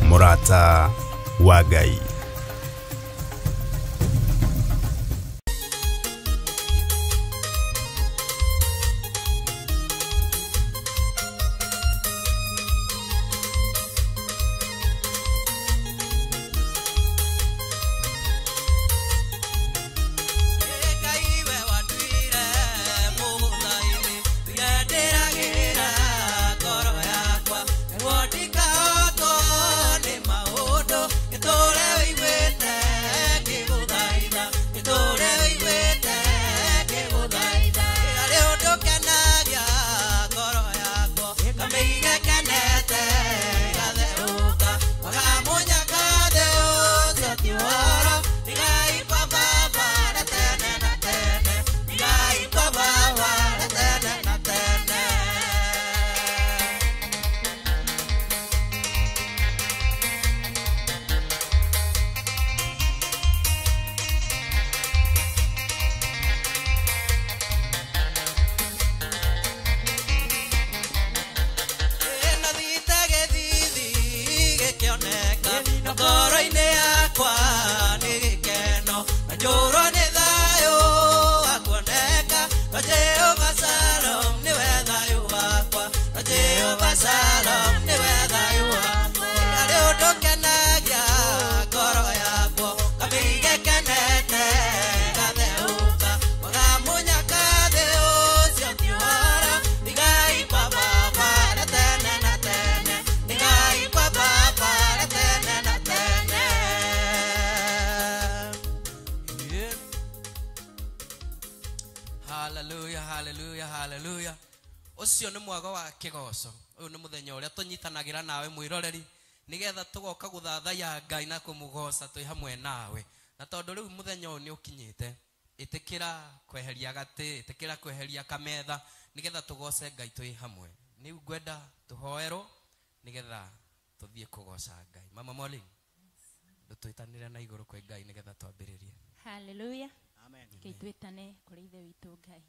Mũrata wa Ngai. Hallelujah, hallelujah, hallelujah. Ucio nĩ mwago wa kĩgoco. Ũyũ nĩ mũthenya ũrĩa tũnyitanagĩra nawe mwĩroreri nĩgetha tũgoka gũthathaiya Ngai na kũmũgoca twĩ hamwe nawe. Na tondũ rĩu mũthenya ũyũ nĩ ũkinyĩte, ĩtĩkĩra kweheria gatĩ, ĩtĩkĩra kweheria kametha nĩgetha tũgoce Ngai twĩ hamwe. Nĩ ngwenda tũhoerwo nĩgetha tũthiĩ kũgoca Ngai. Mama Molly, ndũtwĩtanĩre na igũrũ kwĩ Ngai nĩgetha twambĩrĩrie. Hallelujah. Amen. Twĩtane kũrĩ Ithe witũ Ngai.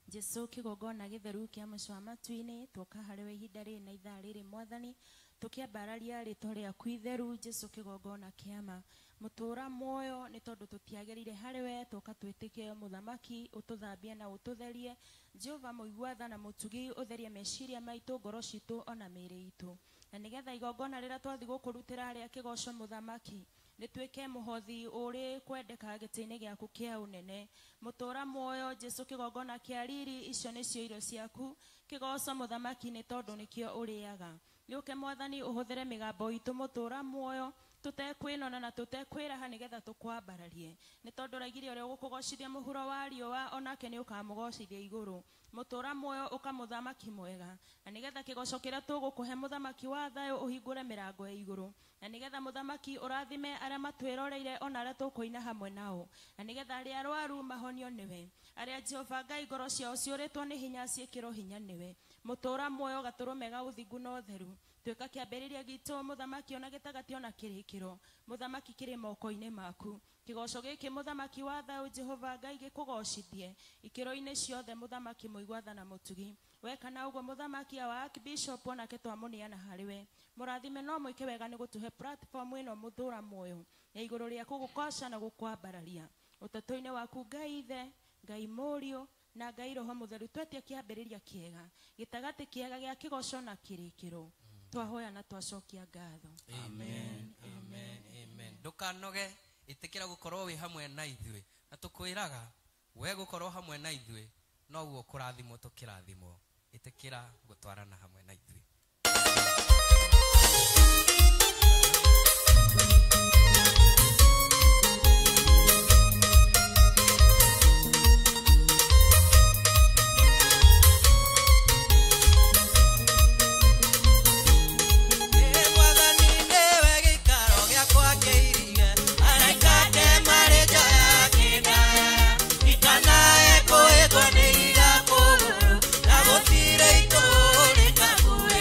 Jesu kĩgongona gĩtheru kĩa mũciĩ wa matu-inĩ, twoka harĩ we ihinda rĩrĩ na ithaa rĩrĩ Mwathani, tũkĩambararia rĩtwa rĩaku itheru Jesu kĩgongona kĩama. Mũtũra muoyo nĩ tondũ tũtiagĩrĩire harĩ we, twoka twĩtĩke mũthamaki ũtũthambie na ũtũtherie. Jehova mũigua tha na mũtugi, ũtherie meciria maitũ, ngoro citũ ona mĩĩrĩ itũ. Na nĩgetha igongona rĩrĩa twathiĩ gũkũrutĩra rĩa kĩgoco mũthamaki, nĩtuĩke mũhothi ũrĩ kwendeka gĩtĩ-inĩ gĩaku kĩa ũnene. Mũtũra muoyo Jesu kĩgongona kĩa riri, icio nĩcio irio ciaku. Kĩgoco mũthamaki nĩ tondũ nĩkĩo ũrĩaga. Nĩũke Mwathani ũhũthĩre mĩgambo itũ mũtũra muoyo, tũtekwĩnona na tũtekwĩraha nĩgetha tũkwambararie. Nĩ tondũ ũraigire ũrĩa ũgũkũgocithia mũhuro wa riũa, onake nĩ ũkamũgocithia igũrũ. Mũtũra muoyo ũka mũthamaki mwega, na nĩgetha kĩgoco kĩrĩa tũgũkũhe mũthamaki wa thayũ ũhingũre mĩrango ya igũrũ, na nĩgetha mũthamaki ũrathime arĩa matwĩroreire ona arĩa tũkũina hamwe nao, na nĩgetha arĩa arwaru mahonio nĩwe, arĩa Jehova Ngai ngoro ciao ciũrĩtwo nĩ hinya ciĩkĩrwo hinya nĩwe. Mũtũra muoyo gatũrũme ga ũthingu na ũtheru, tuĩka kĩambĩrĩria gitũ mũthamaki ona gĩtagatĩ ona kĩrĩkĩro. Mũthamaki kĩrĩ moko-inĩ maku. Kĩgoco gĩkĩ mũthamaki wa thayũ Jehova Ngai gĩkũgocithie ikĩro-inĩ ciothe mũthamaki mũigua tha na mũtugi. Weka na ũguo mũthamaki wa Archbishop onake twamũneana harĩ we. Mũrathime no mwĩke wega nĩ gũtũhe platform ĩno mũtũra muoyo ya igũrũ rĩa gũgũkoca na gũkwambararia. Ũtatũ-inĩ waku Ngai Ithe, Ngai Mũriũ na Ngai Roho Mũtheru, twetie kĩambĩrĩria kĩega, gĩtagatĩ kĩega gĩa kĩgoco na kĩrĩkĩro. Twahoya na twacokia ngatho. Amen, amen, amen. Ndũkanoge, ĩtĩkĩra gũkorwo wĩ hamwe na ithuĩ, na tũkwĩraga we gũkorwo hamwe na ithuĩ noguo kũrathimwo tũkĩrathimwo. Ĩtĩkĩra gũtwarana hamwe na ithuĩ. Kũgũrũ, na gũtirĩ itũũrĩ kaguĩ.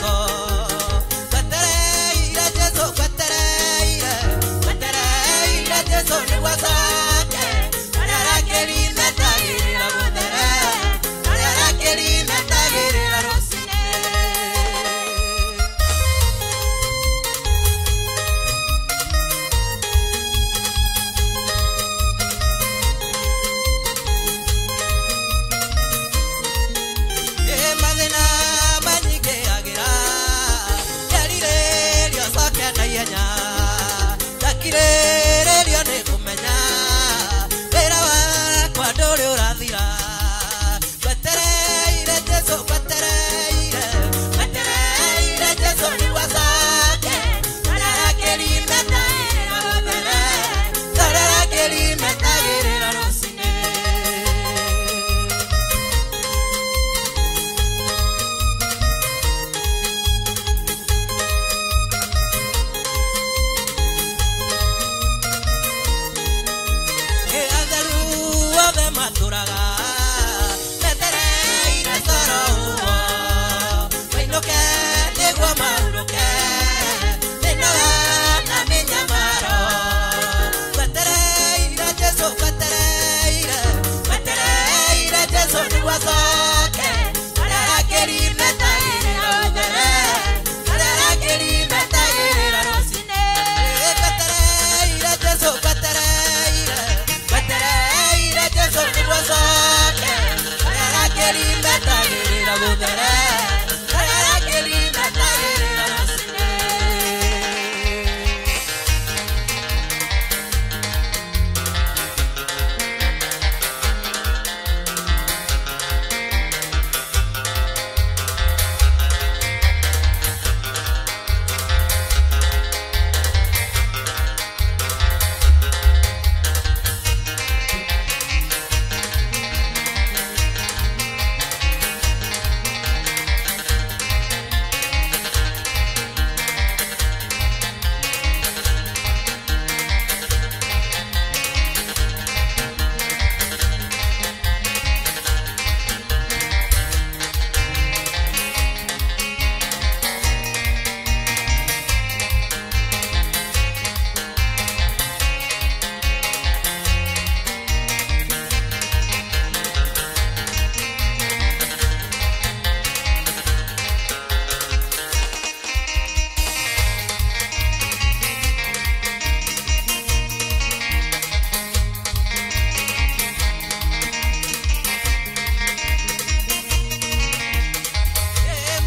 mĩhĩngo. Gwetereire Jesũ, gwetereire, gwetereire Jesũ nĩguo acoke. Arĩa arakĩri metagĩrĩra gũthere, arĩa arakĩri metagĩrĩra rũcinĩ. Mathĩna manyingĩagĩra, nderirĩria ũcoke na ihenya, ndakirĩrĩrio nĩ kũmenya wĩra wakwa ndũrĩ ũrathira. Gwetereire Jesũ, gwetereire, gwetereire Jesũ nĩguo acoke. Arĩa arakĩri metagĩrĩra gũthere, arĩa arakĩri metagĩrĩra rũcinĩ. Atheru othe matũraga metereire coro ũguo, mainũke nĩguo mahurũke mĩnoga na mĩnyamaro. Gwetereire Jesũ, gwetereire, gwetereire Jesũ nĩguo acoke. Arĩa arakĩri metagĩrĩra gũthere, arĩa arakĩri metagĩrĩra rũcinĩ. Gwetereire Jesũ, gwetereire, gwetereire Jesũ nĩguo acoke. Arĩa arakĩri metagĩrĩra gũthere, arĩa arakĩri metagĩrĩra rũcinĩ.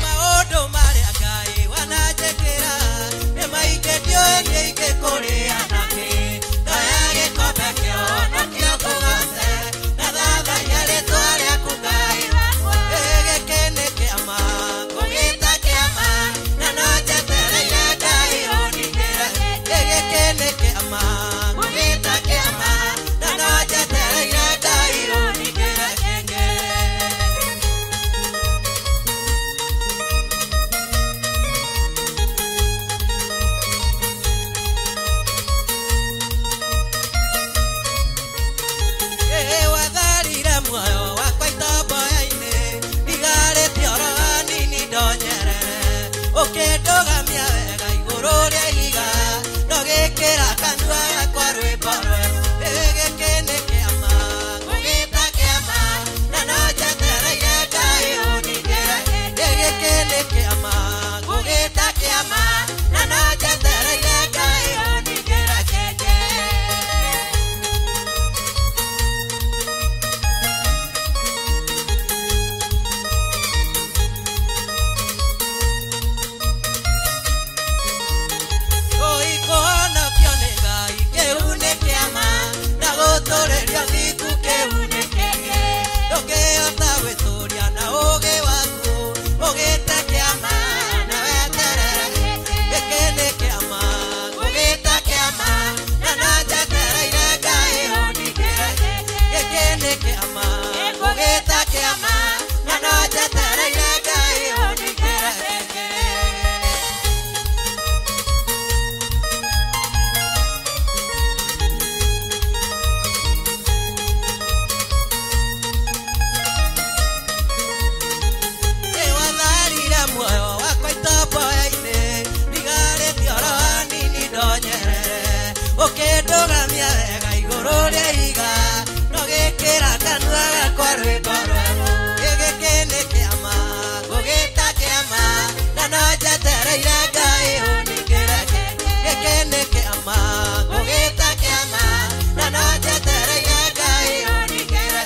Maũndũ marĩa Ngai wananjĩkĩra nĩ maingĩ ndiũĩ niĩ ingĩkũrĩa nakĩ. Ndoya gĩkombe kĩa ũhonokio ngũgoce, na thathaiya rĩtwa rĩaku Ngai wakwa. Gĩkĩ nĩ kĩama, ngũgĩta kĩama, na no njetereire Ngai ũningĩre. Gĩkĩ nĩ kĩama, ngũgĩta kĩama, na no njetereire Ngai ũningĩre kĩngĩ. Watharire muoyo wakwa itomboya-inĩ, ndigarĩtie oro hanini ndonyerere. Ũkĩndũgamia wega igũrũ rĩa ihiga, na ũgĩkĩra kanua gakwa rwĩmbo rwerũ. Gĩkĩ nĩ kĩama, ngũgĩta kĩama, na no njetereire Ngai ũningĩre. Gĩkĩ nĩ kĩama, ngũgĩta kĩama, na no njetereire Ngai ũningĩre kĩngĩ. ũrĩa iga no gĩkĩra kanua gakwa rwĩmbo rwerũ gĩgĩkĩ nĩ kĩama ngũgĩta kĩama na no njetereire Ngai ũningĩre gĩkĩ nĩ kĩama ngũgĩta kĩama na no njetereire Ngai ũningĩre.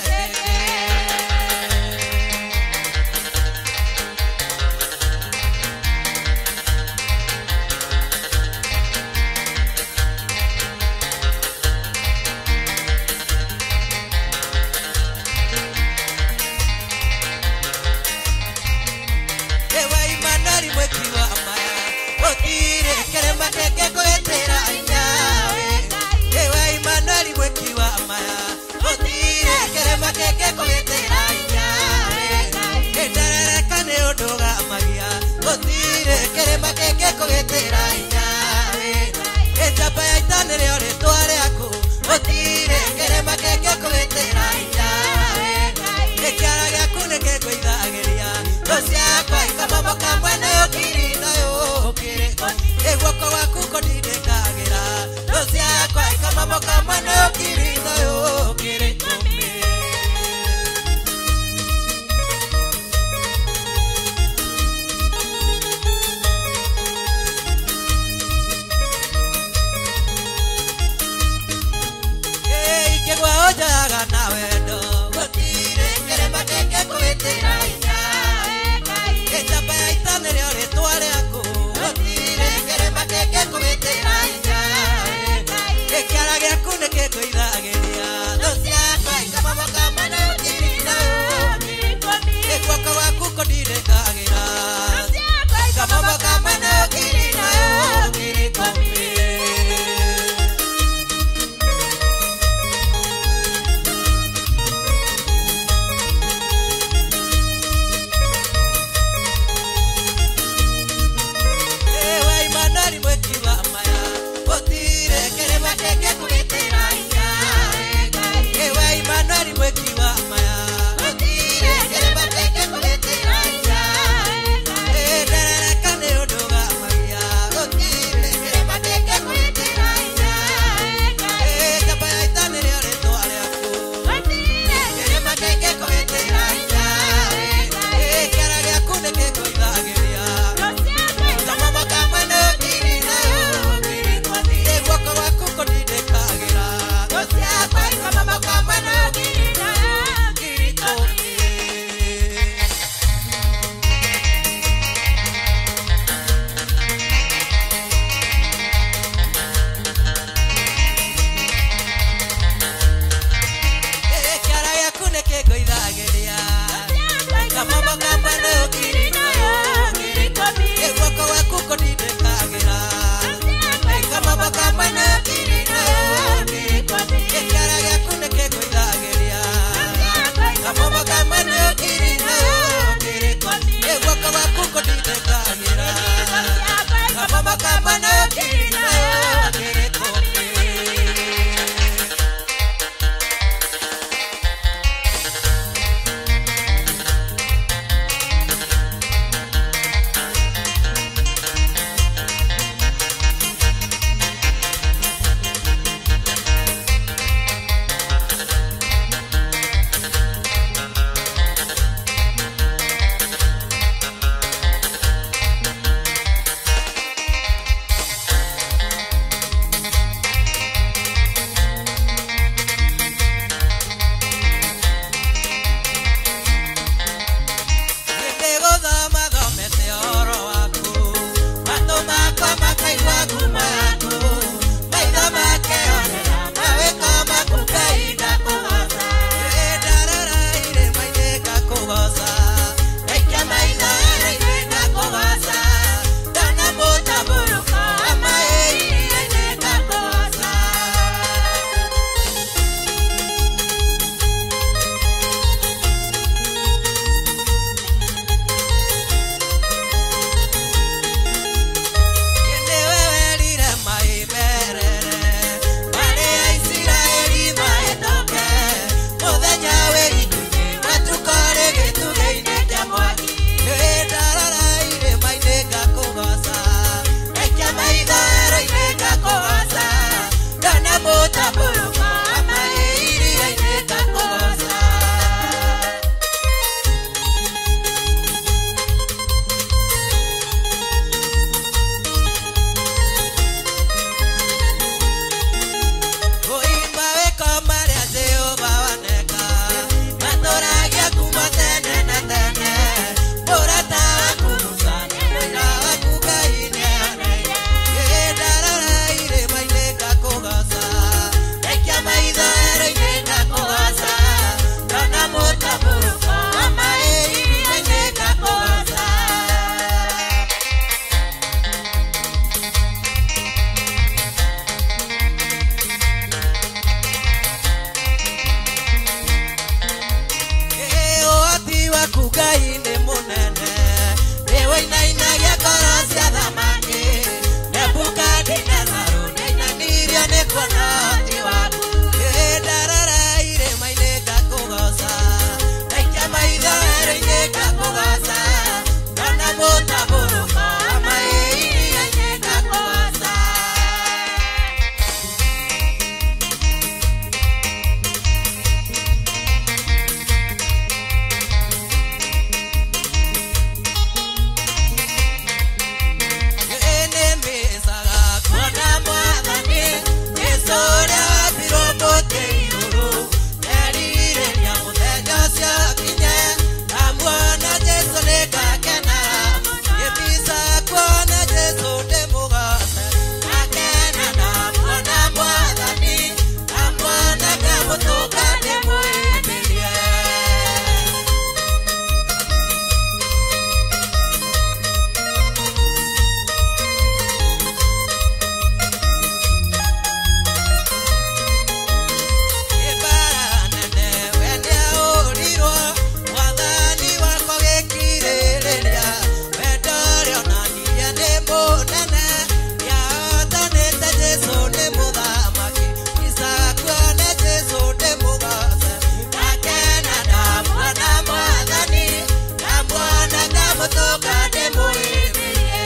ngamũtũnga ndĩmũhĩmbĩrie.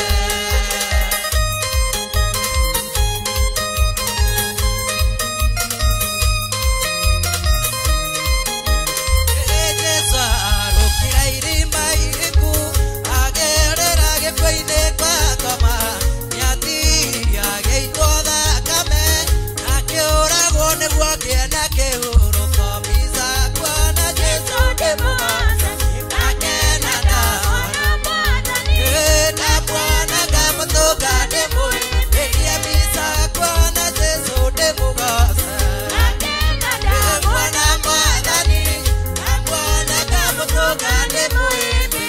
Jesu arũkĩra irima iriku agerera gĩkuũ-inĩ kwa ngoma nĩatihirie agĩitwo thakame akĩũragwo nĩguo ngĩe na kĩhurũko mbica kuona Jesu ndĩmũgoce ngakena ndamwona ndamwona ngamũtũnga ndĩmũhĩmbĩrie mbica kuona Jesu ndĩmũgoce ndamwona Mwathani ndamwona ngamũtũnga ndĩmũhĩmbĩrie.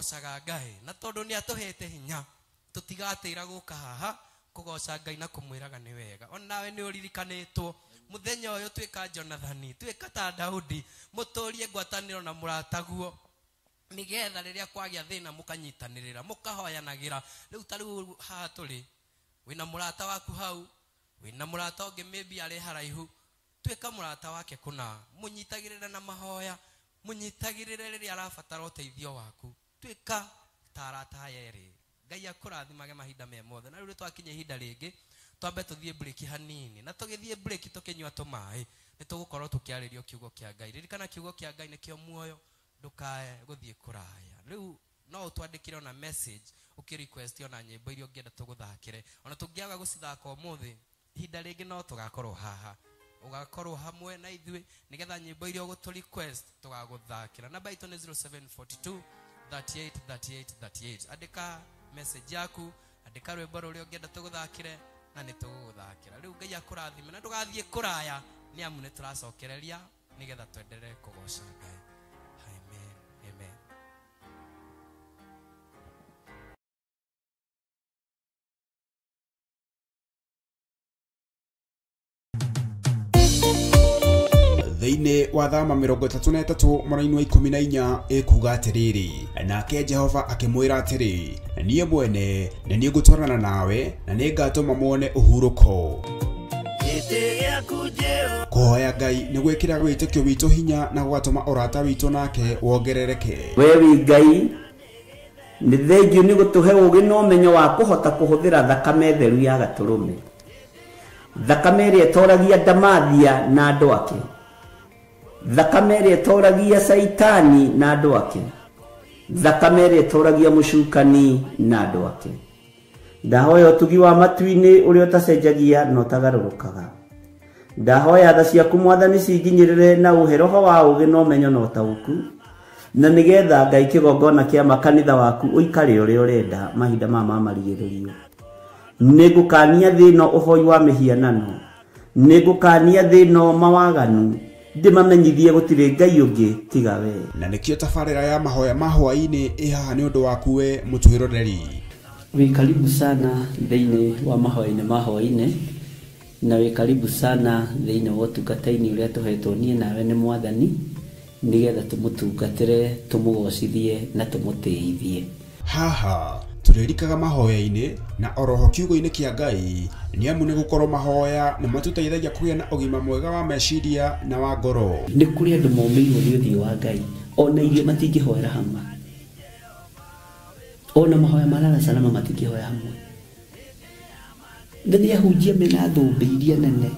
tũgocaga Ngai na tondũ nĩ atũhete hinya tũtigatĩra gũka haha kũgoca Ngai na kũmwĩraga nĩ wega. Onawe nĩ ũririkanĩtwo mũthenya ũyũ twĩka Jonathani, twĩka ta Daudi, mũtũrie ngwatanĩro na mũrataguo nĩgetha rĩrĩa kwagĩa thĩna mũkanyitanĩrĩra mũkahoyanagĩra. Rĩu ta rĩu haha tũrĩ wĩna mũrata waku hau, wĩna mũrata ũngĩ maybe arĩ haraihu, twĩka mũrata wake kũna, mũnyitagĩrĩre na mahoya, mũnyitagĩrĩre rĩrĩa arabatara ũteithio waku, twĩka ta arata aya erĩ. Ngai akũrathimage mahinda me mothe. Na rĩu twakinya ihinda rĩngĩ twambe tũthiĩ break hanini, na tũgĩthiĩ break tũkĩnyua tũmaĩ nĩ tũgũkorwo tũkĩarĩrio kiugo kĩa Ngai. Ririkana kiugo kĩa Ngai nĩkĩo muoyo, ndũkae gũthiĩ kũraya. Rĩu no ũtwandĩkĩre ona message ũkĩ request ona nyĩmbo iria ũngĩenda tũgũthakĩre. Ona tũngĩaga gũcithaka ũmũthĩ, ihinda rĩngĩ no tũgakorwo haha, ũgakorwo hamwe na ithuĩ nĩgetha nyĩmbo iria ũgũtũ request tũgagũthakĩra. Namba itũ nĩ 0742 38 38 38. Andĩka message yaku, andĩka rwĩmbo rũrĩa ũngĩenda tũgũthakĩre na nĩ tũgũgũthakĩra. Rĩu Ngai akũrathime na ndũgathiĩ kũraya nĩ amu nĩ tũracokereria nĩgetha twenderee kũgoca Ngai. Amen. Amen. Thĩinĩ wa thama 33 mũraini wa 14 ĩkuga atĩrĩrĩ, nake Jehova akĩmwĩra atĩrĩ, niĩ mwene nĩ niĩ ngũtwarana nawe na nĩngatũma muone ũhurũko. Kũhoya Ngai nĩ gwĩkĩra wĩtĩkio witũ hinya na gũgatũma ũrata witũ nake wongerereke. We wĩ Ngai nĩ thengiũ nĩ gũtũhe ũũgĩ na ũmenyo wa kũhota kũhũthĩra thakame theru ya gatũrũme, thakame ĩrĩa ĩtoragia ndamathia na andũ ake, thakame ĩrĩa ĩtoragia Caitani na andũ ake, thakame ĩrĩa ĩtoragia mũcukani na andũ ake. Ndahoya ũtugi wa matu-inĩ ũrĩa ũtacenjagia na ũtagarũrũkaga. Ndahoya tha ciaku Mwathani cinginyĩrĩre na ũhe roho wa ũũgĩ na ũmenyo na ũtaũku, na nĩgetha Ngai kĩgongona kĩa makanitha waku ũikare ũrĩa ũrenda mahinda maya ma marigĩrĩrio. Nĩngũkania thĩ ĩno ũhoi wa mĩhianano, nĩngũkania thĩ ĩno mawaganu, ndĩmamenyithie gũtirĩ Ngai ũngĩ tiga we. Na nĩkĩo tabarĩra ya mahoya ma hwaĩ-inĩ ĩ haha nĩ ũndũ waku we mũtwĩroreri. Wĩ karibu sana thĩinĩ wa mahoya-inĩ ma hwaĩ-inĩ, na wĩ karibu sana thĩinĩ wa ũtungata-inĩ ũrĩa tũhetwo niĩ nawe nĩ Mwathani, nĩgetha tũmũtungatĩre, tũmũgocithie na tũmũtĩithie. Haha tũrĩrikaga mahoya-inĩ na oroho kiugo-inĩ kĩa Ngai, nĩ amu nĩ gũkorwo mahoya nĩ matũteithagia kũgĩa na ũgima mwega wa meciria na wa ngoro. Nĩ kũrĩ andũ momĩirwo nĩ ũthiũ wa Ngai, ona irio matingĩhoera hamwe, ona mahoya ma lala salama matingĩhoya hamwe. Na nĩ ahunjia mena thũmbĩ iria nene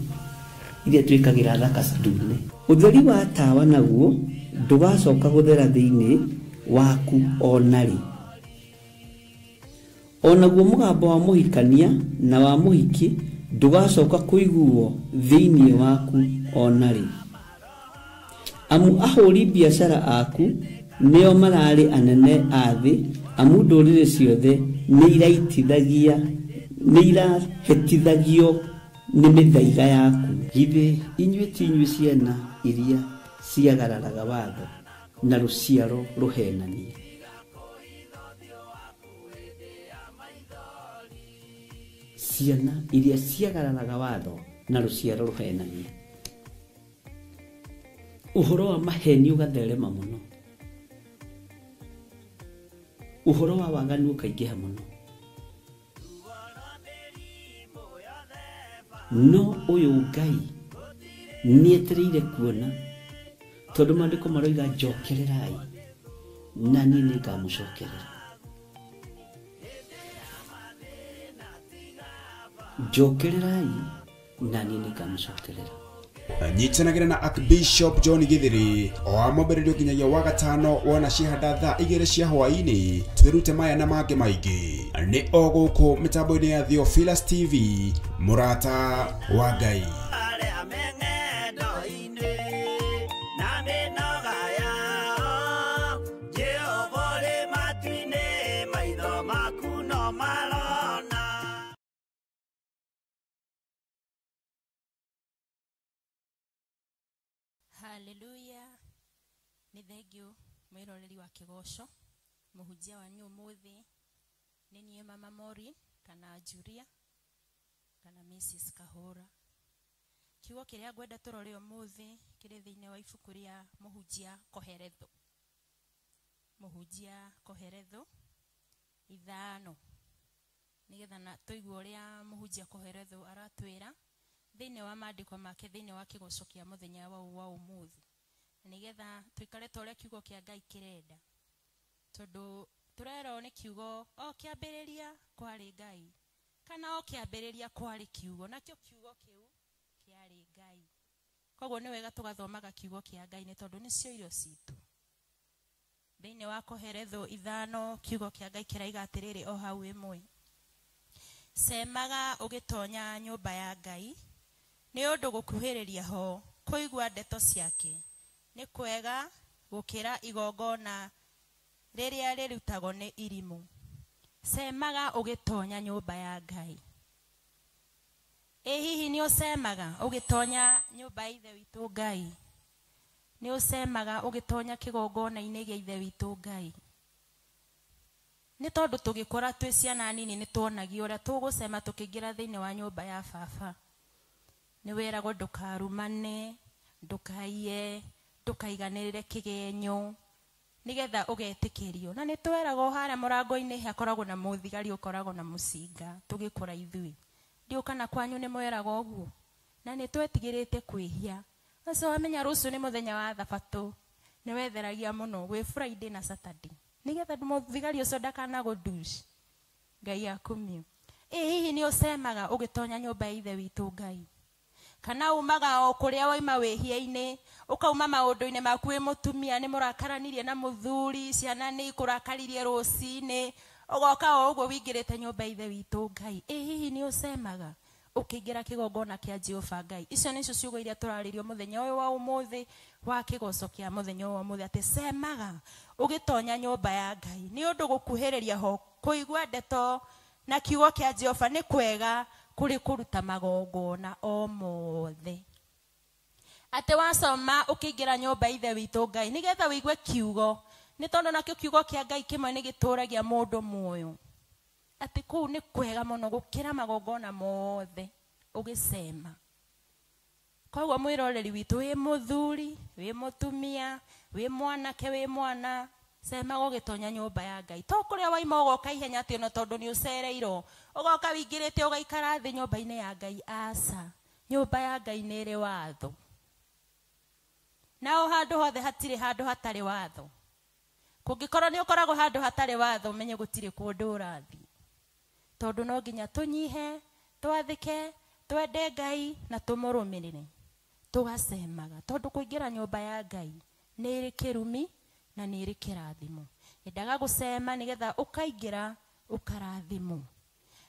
iria twĩkagĩra thaka ndune. Ũtheri wa tawa naguo ndũgacoka gũthera thĩinĩ waku ona rĩ. Onaguo mũgambo wa mũhikania na wa mũhiki ndũgacoka kũiguo thĩinĩ waku ona rĩ. Amu ahũri biacara aku nĩo mararĩ anene a thĩ, amu ndũrĩrĩ ciothe nĩ irahĩtithagio nĩ mĩthaiga yaku. Githĩ inyuĩ ti inyuĩ ciana iria ciagararaga watho na rũciaro rũhenania? Ciana iria ciagararaga watho na rũciaro rũhenania. Ũhoro wa maheni ũgatherema mũno, ũhoro wa waganu ũkaingĩha mũno, no ũyũ Ngai nĩetereire kuona, tondũ maandĩko maroiga njokererai na niĩ nĩngamũcokerera. Njokererai na niĩ nĩngamũcokerera. Nyitanagĩra na Archbishop John Githiri o wa mwambĩrĩrio nginyagia wa gatano wona cihanda thaa 2 cia hwaĩ-inĩ, twĩrute maya na mangĩ maingĩ nĩ o gũkũ mĩtambo-inĩ ya Theophilus TV, mũrata wa Ngai. Hallelujah. Nĩ thengiũ mwĩroreri wa kĩgoco Mũhunjia wanyu ũmũthĩ nĩ niĩ Mama Maureen kana Julia kana Mrs. Kahũra. Kiugo kĩrĩa ngwenda tũrore ũmũthĩ kĩrĩ thĩinĩ wa ibuku rĩa Mũhunjia Koheletho. Mũhunjia Koheletho 5, nĩgetha na tũigue ũrĩa Mũhunjia Koheletho aratwĩra thĩinĩ wa maandĩko make thĩinĩ wa kĩgoco kĩa mũthenya wa ũmũthĩ, nĩgetha tũikare ta ũrĩa kiugo kĩa Ngai kĩrenda, tondũ tũrerwo nĩ kiugo o kĩambĩrĩria kwarĩ Ngai, kana o kĩambĩrĩria kwarĩ kiugo, nakĩo kiugo kĩu kĩarĩ Ngai. Koguo nĩ wega tũgathomaga kiugo kĩa Ngai nĩ tondũ nĩcio irio citũ. Thĩinĩ wa Koheletho 5 kiugo kĩa Ngai kĩraiga atĩrĩrĩ o hau ĩmwe, cemaga ũgĩtonya nyũmba ya Ngai nĩ ũndũ gũkuhĩrĩria ho kũigua ndeto ciake nĩ kwega gũkĩra igongona rĩrĩa rĩrutagwo nĩ irimũ. Cemaga ũgĩtonya nyũmba ya Ngai. Ĩ hihi nĩ ũcemaga ũgĩtonya nyũmba ya Ithe witũ Ngai? Nĩ ũcemaga ũgĩtonya kĩgongona-inĩ gĩa Ithe witũ Ngai? Nĩ tondũ tũgĩkũra twĩ ciana nini nĩ tuonagio ũrĩa tũgũcema tũkĩingĩra thĩinĩ wa nyũmba ya baba. Nĩ wĩragwo ndũkarumane, ndũkaiye, ndũkaiganĩrĩre kĩgenyo, nĩgetha ũgetĩkĩrio. Na nĩ tweragwo harĩa mũrango-inĩ hakoragwo na mũthigari ũkoragwo na mũcinga tũgĩkũra ithuĩ. Ndiũ kana kwanyu nĩ mweragwo ũguo? Na nĩ twetigĩrĩte kwĩhia. Ũcio wamenya rũciũ nĩ mũthenya wa thabatũ, nĩ wetheragia mũno gwĩ Friday na Saturday, nĩgetha mũthigari ũcio ndakanagũnduci. Ngai akumio. Ĩ hihi nĩ ũcemaga ũgĩtonya nyũmba ya Ithe witũ Ngai? Kana umaga o kũrĩa waima wĩhia-inĩ, ũkauma maũndũ-inĩ maku wĩ mũtumia, nĩ mũrakaranirie na mũthuri, ciana nĩ ikũrakaririe rũcinĩ, ũgoka o ũguo wĩingĩrĩte nyũmba ya Ithe witũ Ngai. Ĩ hihi nĩ ũcemaga ũkĩingĩra kĩgongona kĩa Jehova Ngai? Icio nĩcio ciugo iria tũrarĩrio mũthenya ũyũ wa ũmũthĩ wa kĩgoco kĩa mũthenya ũyũ wa ũmũthĩ, atĩ cemaga ũgĩtonya nyũmba ya Ngai nĩ ũndũ gũkuhĩrĩria ho kũigua ndeto na kiugo kĩa Jehova nĩ kwega kũrĩ kũruta magongona o mothe. Atĩ wasoma ũkĩingĩra nyũmba Ithe witũ Ngai nĩgetha ũigue kiugo, nĩ tondũ nakĩo kiugo kĩa Ngai kĩmwe nĩ gĩtũragia mũndũ muoyo. Atĩ kũu nĩ kwega mũno gũkĩra magongona mothe ũgĩcema. Koguo mwĩroreri witũ, wĩ mũthuri, wĩ mũtumia, wĩ mwanake, wĩ mwana, cemaga ũgĩtonya nyũmba ya Ngai. To kũrĩa waima ũgoka ihenya atĩ ona tondũ nĩ ũcereirwo, ũgoka wĩingĩrĩte ũgaikara thĩ nyũmba-inĩ ya Ngai. Aca, nyũmba ya Ngai nĩ ĩrĩ watho. Na o handũ hothe hatirĩ handũ hatarĩ watho. Kũngĩkorwo nĩ ũkoragwo handũ hatarĩ watho, ũmenye gũtirĩ kũndũ ũrathiĩ. Tondũ no nginya tũnyihe, twathĩke, twende Ngai na tũmũrũmĩrĩre. Tũgacemaga tondũ kũingĩra nyũmba ya Ngai nĩ ĩrĩ kĩrumi na nĩ ĩrĩ kĩrathimo. Endaga gũcema nĩgetha ũkaingĩra ũkarathimwo.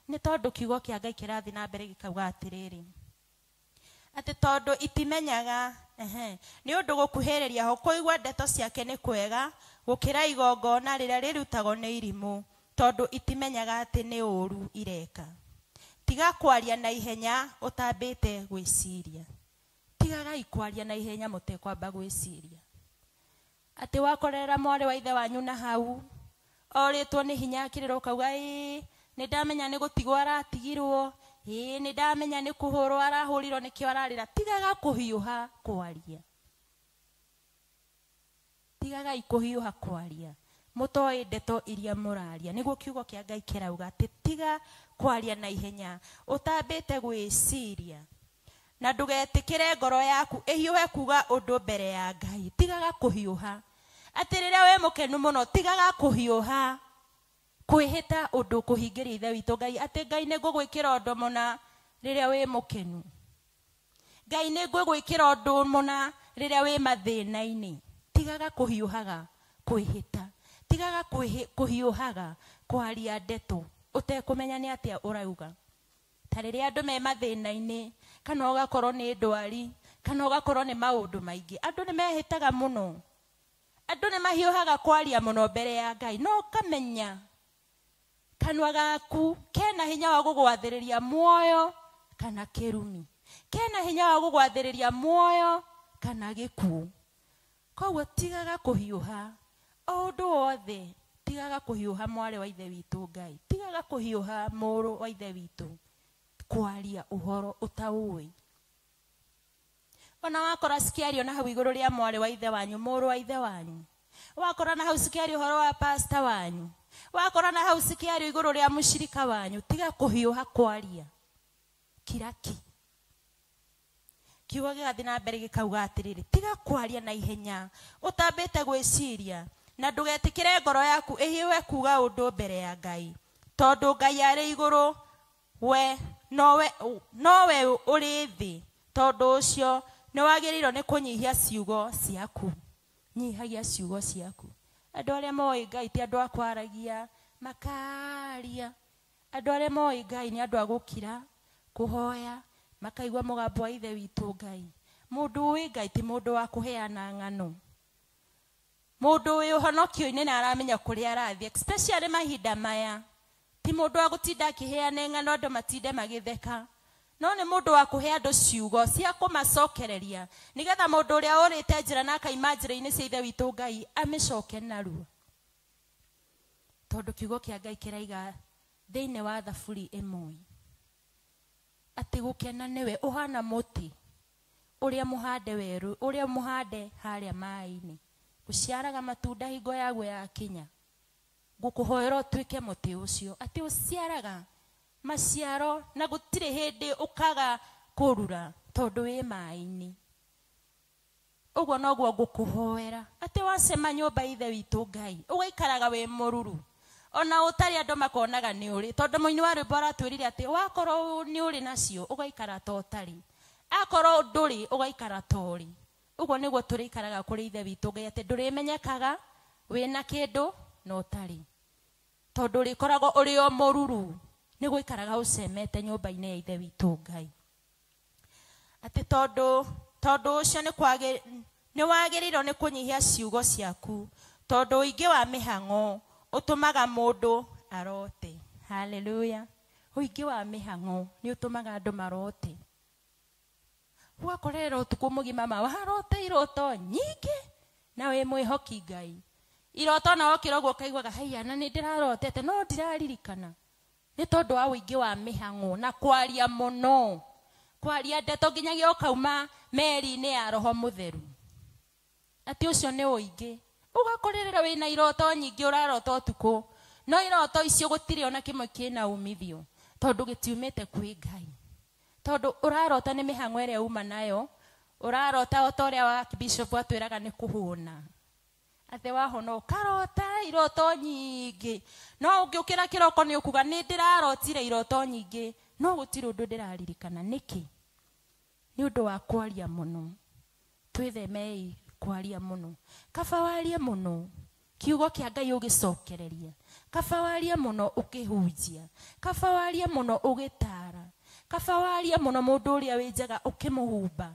Nĩ tondũ kiugo kĩa Ngai kĩrathiĩ na mbere gĩkauga atĩrĩrĩ, atĩ tondũ itimenyaga, nĩ ũndũ gũkuhĩrĩria ho kũigua ndeto ciake nĩ kwega gũkĩra igongona rĩrĩa rĩrutagwo nĩ irimũ, tondũ itimenyaga atĩ nĩ ũũru ireka. Tiga kwaria na ihenya ũtambĩte gwĩciria. Tigagai kwaria na ihenya mũtekwamba gwĩciria. Atĩ wakorera mwarĩ wa ithe wanyu na hau orĩtwo nĩ hinya akĩrĩra ũkauga ĩĩ nĩ ndamenya nĩ gũtigwo aratigirwo, ĩĩ nĩ ndamenya nĩ kũhũrwo arahũrirwo nĩkĩo ararĩra. Tigaga kũhiũha kwaria. Tigagai kũhiũha kwaria mũtoĩ ndeto iria mũraria. Nĩguo kiugo kĩa Ngai kĩrauga atĩ tiga kwaria na ihenya ũtambĩte gwĩciria, na ndũgetĩkĩre ngoro yaku ĩhiũhe kuga ũndũ mbere ya Ngai. Tigaga kũhiũha. Atĩ rĩrĩa wĩ mũkenu mũno, tigaga kũhiũha kwĩhĩta ũndũ kũhingĩria Ithe witũ Ngai, atĩ Ngai nĩ ngũgwĩkĩra ũndũ mũna rĩrĩa wĩ mũkenu, Ngai nĩ ngũgwĩkĩra ũndũ mũna rĩrĩa wĩ mathĩna-inĩ. Tigaga kũhiũhaga kwĩhĩta, tigaga kũhiũhaga kwaria ndeto ũtekũmenya nĩ atĩa ũrauga. Ta rĩrĩa andũ me mathĩna-inĩ, kana ũgakorwo nĩ ndwari, kana ũgakorwo nĩ maũndũ maingĩ, andũ nĩ mehĩtaga mũno, andũ nĩ mahiũhaga kwaria mũno mbere ya Ngai, no ũkamenya kanua gaku kena hinya wa gũgwathĩrĩria muoyo kana kĩrumi, kena hinya wa gũgwathĩrĩria muoyo kana gĩkuũ. Koguo tigaga kũhiũha o ũndũ wothe, Tigaga kũhiũha mwarĩ wa ithe witũ Ngai, tigaga kũhiũha mũrũ wa ithe witũ kwaria ũhoro ũtaũĩ. Ona wakora cikiario na hau igũrũ rĩa mwarĩ wa ithe wanyu, mũrũ wa ithe wanyu, wakora na hau cikiario ũhoro wa pastor wanyu, wakora na hau cikiario igũrũ rĩa mũcirika wanyu, tiga kũhiũha kwaria. Kiraki. Kiugo gĩgathiĩ na mbere gĩkauga atĩrĩrĩ, tiga kwaria na ihenya ũtambĩte gwĩciria, na ndũgetĩkĩre ngoro yaku ĩhiũhe kuga ũndũ mbere ya Ngai, tondũ Ngai arĩ igũrũ, we nowe ũrĩ thĩ. Tondũ ũcio nĩwagĩrĩirwo nĩ kũnyihia ciugo ciaku. Nyihagia ciugo ciaku. Andũ arĩa moĩ Ngai ti andũ a kwaragia makaria. Andũ arĩa moĩ Ngai nĩ andũ a gũkira, kũhoya, makaigua mũgambo wa ithe witũ Ngai. Mũndũ ũĩ Ngai ti mũndũ wa kũheana ng'ano. Mũndũ wĩ ũhonokio-inĩ na aramenya kũrĩa arathiĩ, especially mahinda maya, ti mũndũ wa gũtinda akĩheana ng'ano andũ matinde magĩtheka, no nĩ mũndũ wa kũhe andũ ciugo cia kũmacokereria, nĩgetha mũndũ ũrĩa ũrĩte njĩra na akaima njĩra-inĩ cia ithe witũ Ngai amĩcoke narua. Tondũ kiugo kĩa Ngai kĩraiga thĩinĩ wa Thaburi 1 atĩ gũkena nĩwe ũhana mũtĩ ũrĩa mũhande werũ, ũrĩa mũhande harĩa maĩ-inĩ, ũciaraga matunda hingo yaguo yakinya. Ngũkũhoera ũtuĩke mũtĩ ũcio, atĩ ũciaraga maciaro na gũtirĩ hĩndĩ ũkaga kũrura tondũ wĩ maĩ-inĩ. Ũguo noguo ngũkũhoera, atĩ wacema nyũmba ithe witũ Ngai ũgaikaraga wĩ mũruru, ona ũtarĩ andũ makonaga nĩ ũrĩ, tondũ mũini wa rwĩmbo aratwĩrire atĩ wakorwo nĩ ũrĩ nacio ũgaikara ta ũtarĩ, akorwo ndũrĩ ũgaikara ta ũrĩ. Ũguo nĩguo tũrĩikaraga kũrĩ ithe witũ Ngai, atĩ ndũrĩmenyekaga wĩna kĩndũ na ũtarĩ, tondũ ũrĩkoragwo ũrĩ o mũruru, nĩ gũikaraga ũcemete nyũmba-inĩ ya ithe witũ Ngai. Atĩ tondũ ũcio nĩ wagĩrĩirwo nĩ kũnyihia ciugo ciaku, tondũ ũingĩ wa mĩhang'o ũtũmaga mũndũ arote. Haleluya. Ũingĩ wa mĩhang'o nĩ ũtũmaga andũ marote. Ũgakorerera ũtukũ mũgima ma warote iroto nyingĩ na wĩ mwĩhoki Ngai. Iroto na wokĩra ũguo ũkaiguaga haiya, na nĩ ndĩrarotete no ndiraririkana. Nĩ tondũ wa ũingĩ wa mĩhang'o na kwaria mũno, kwaria ndeto nginyagia ũkauma meri-inĩ ya Roho Mũtheru. Atĩ ũcio nĩ ũingĩ. Ũgakorerera wĩna iroto nyingĩ ũrarota ũtukũ, no iroto icio gũtirĩ ona kĩmwe kĩna umithio, tondũ gĩtiumĩte kwĩ Ngai. Tondũ ũrarota nĩ mĩhang'o ĩrĩa uma nayo, ũrarota o ta ũrĩa wa bishop atwĩraga nĩ kũhũna, atĩ wahũna ũkarota iroto nyingĩ, no ũngĩũkĩra kĩroko nĩ ũkuga nĩ ndĩrarotire iroto nyingĩ, no gũtirĩ ũndũ ndĩraririkana. Nĩkĩ? Nĩ ũndũ wa kwaria mũno. Twĩthemei kwaria mũno. Kaba warie mũno kiugo kĩa Ngai ũgĩcokereria, kaba warie mũno ũkĩhunjia, kaba warie mũno ũgĩtara, kaba warie mũno mũndũ ũrĩa wĩ njaga ũkĩmũhumba,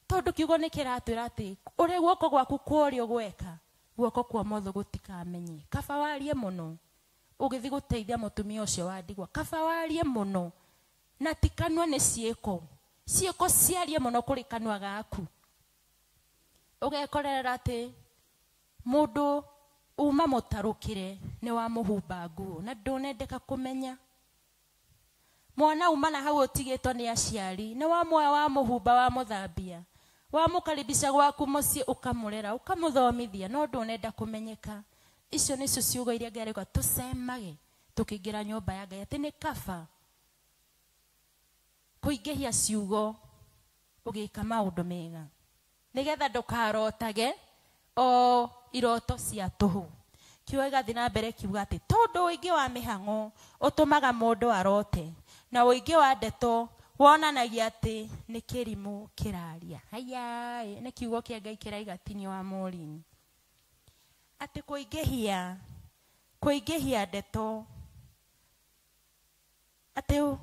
tondũ kiugo nĩ kĩratwĩra atĩ ũrĩa guoko gwaku kwa ũrĩo gweka, guoko kwa ũmotho gũtikamenye. Kaba warie mũno ũgĩthiĩ gũteithia mũtumia ũcio wa ndigwa, kaba warie mũno na ti kanua nĩ ciĩko, ciĩko ciarie mũno kũrĩ kanua gaku. Ũgekorerera atĩ mũndũ uma mũtarũkĩre nĩ wamũhumba nguo na ndũnendeka kũmenya. Mwana uma na hau ũtigĩtwo nĩ aciari nĩ wamuoya wamũhumba wamũthambia wamũkaribisha gwaku mũciĩ ũkamũrera ũkamũthomithia, no ndũnenda kũmenyeka. Icio nĩcio ciugo iria Ngai arauga tũcemage tũkĩingĩra nyũmba ya Ngai, atĩ nĩ kaba kũingĩhia ciugo ũgĩka maũndũ mega, nĩgetha ndũkarotage o iroto cia tũhũ. Kiugo gĩgathiĩ na mbere kiuga atĩ tondũ ũingĩ wa mĩhang'o ũtũmaga mũndũ arote, na ũingĩ wa ndeto wonanagia atĩ nĩ kĩrimũ kĩraria. Haiya, nĩ kiugo kĩa Ngai kĩraiga tinio wa Maureen, atĩ kũingĩhia ndeto, atĩ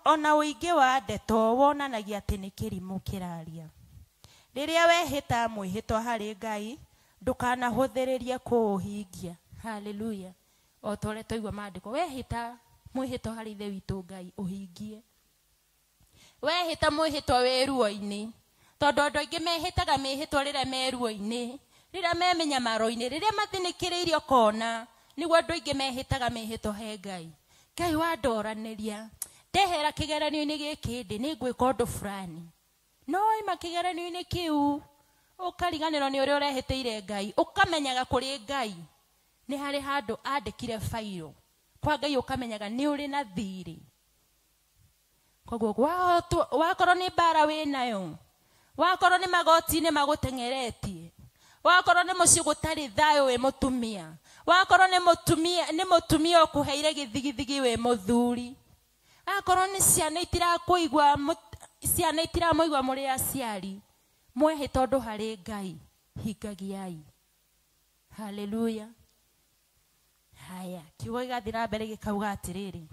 ona ũingĩ wa ndeto wonanagia atĩ nĩ kĩrimũ kĩraria. Rĩrĩa wehĩta mwĩhĩtwa harĩ Ngai, ndũkanahũthĩrĩrie kũũhingia. Haleluya. O ta ũrĩa twaigua maandĩko, wehĩta mwĩhĩtwa harĩ ithe witũ Ngai ũhingie. Wehĩta mwĩhĩtwa wĩ ruo-inĩ, tondũ andũ aingĩ mehĩtaga mĩhĩtwa rĩrĩa me ruo-inĩ, Rĩrĩa me mĩnyamaro-inĩ, rĩrĩa mathinĩkĩrĩirio kona, nĩguo andũ aingĩ mehĩtaga mĩhĩto he Ngai. Ngai wandoranĩria, ndehera kĩgeranio-inĩ gĩkĩ ndĩ nĩngwĩka ũndũ fulani. No ima kĩgeranio-inĩ kĩu, ũkariganĩrwo nĩ ũrĩa ũrehĩtĩire Ngai, ũkamenyaga kũrĩ Ngai nĩ harĩ handũ andĩkire bairo. Kwa Ngai ũkamenyaga nĩ ũrĩ na thirĩ. Koguo wakorwo nĩ mbara wĩnayo, wakorwo nĩ magoti-inĩ magũteng'eretie, wakorwo nĩ mũciĩ gũtarĩ thayũ wĩ mũtumia, wakorwo nĩ mũtumia ũkũheire gĩthigithigi wĩ mũthuri, akorwo nĩ ciana itirakũigua, ciana itiramũigua mũrĩ aciari, mwehĩta ũndũ harĩ Ngai, hingagiai. Haleluya. Haya, kiugo gĩgathiĩ na mbere gĩkauga atĩrĩrĩ,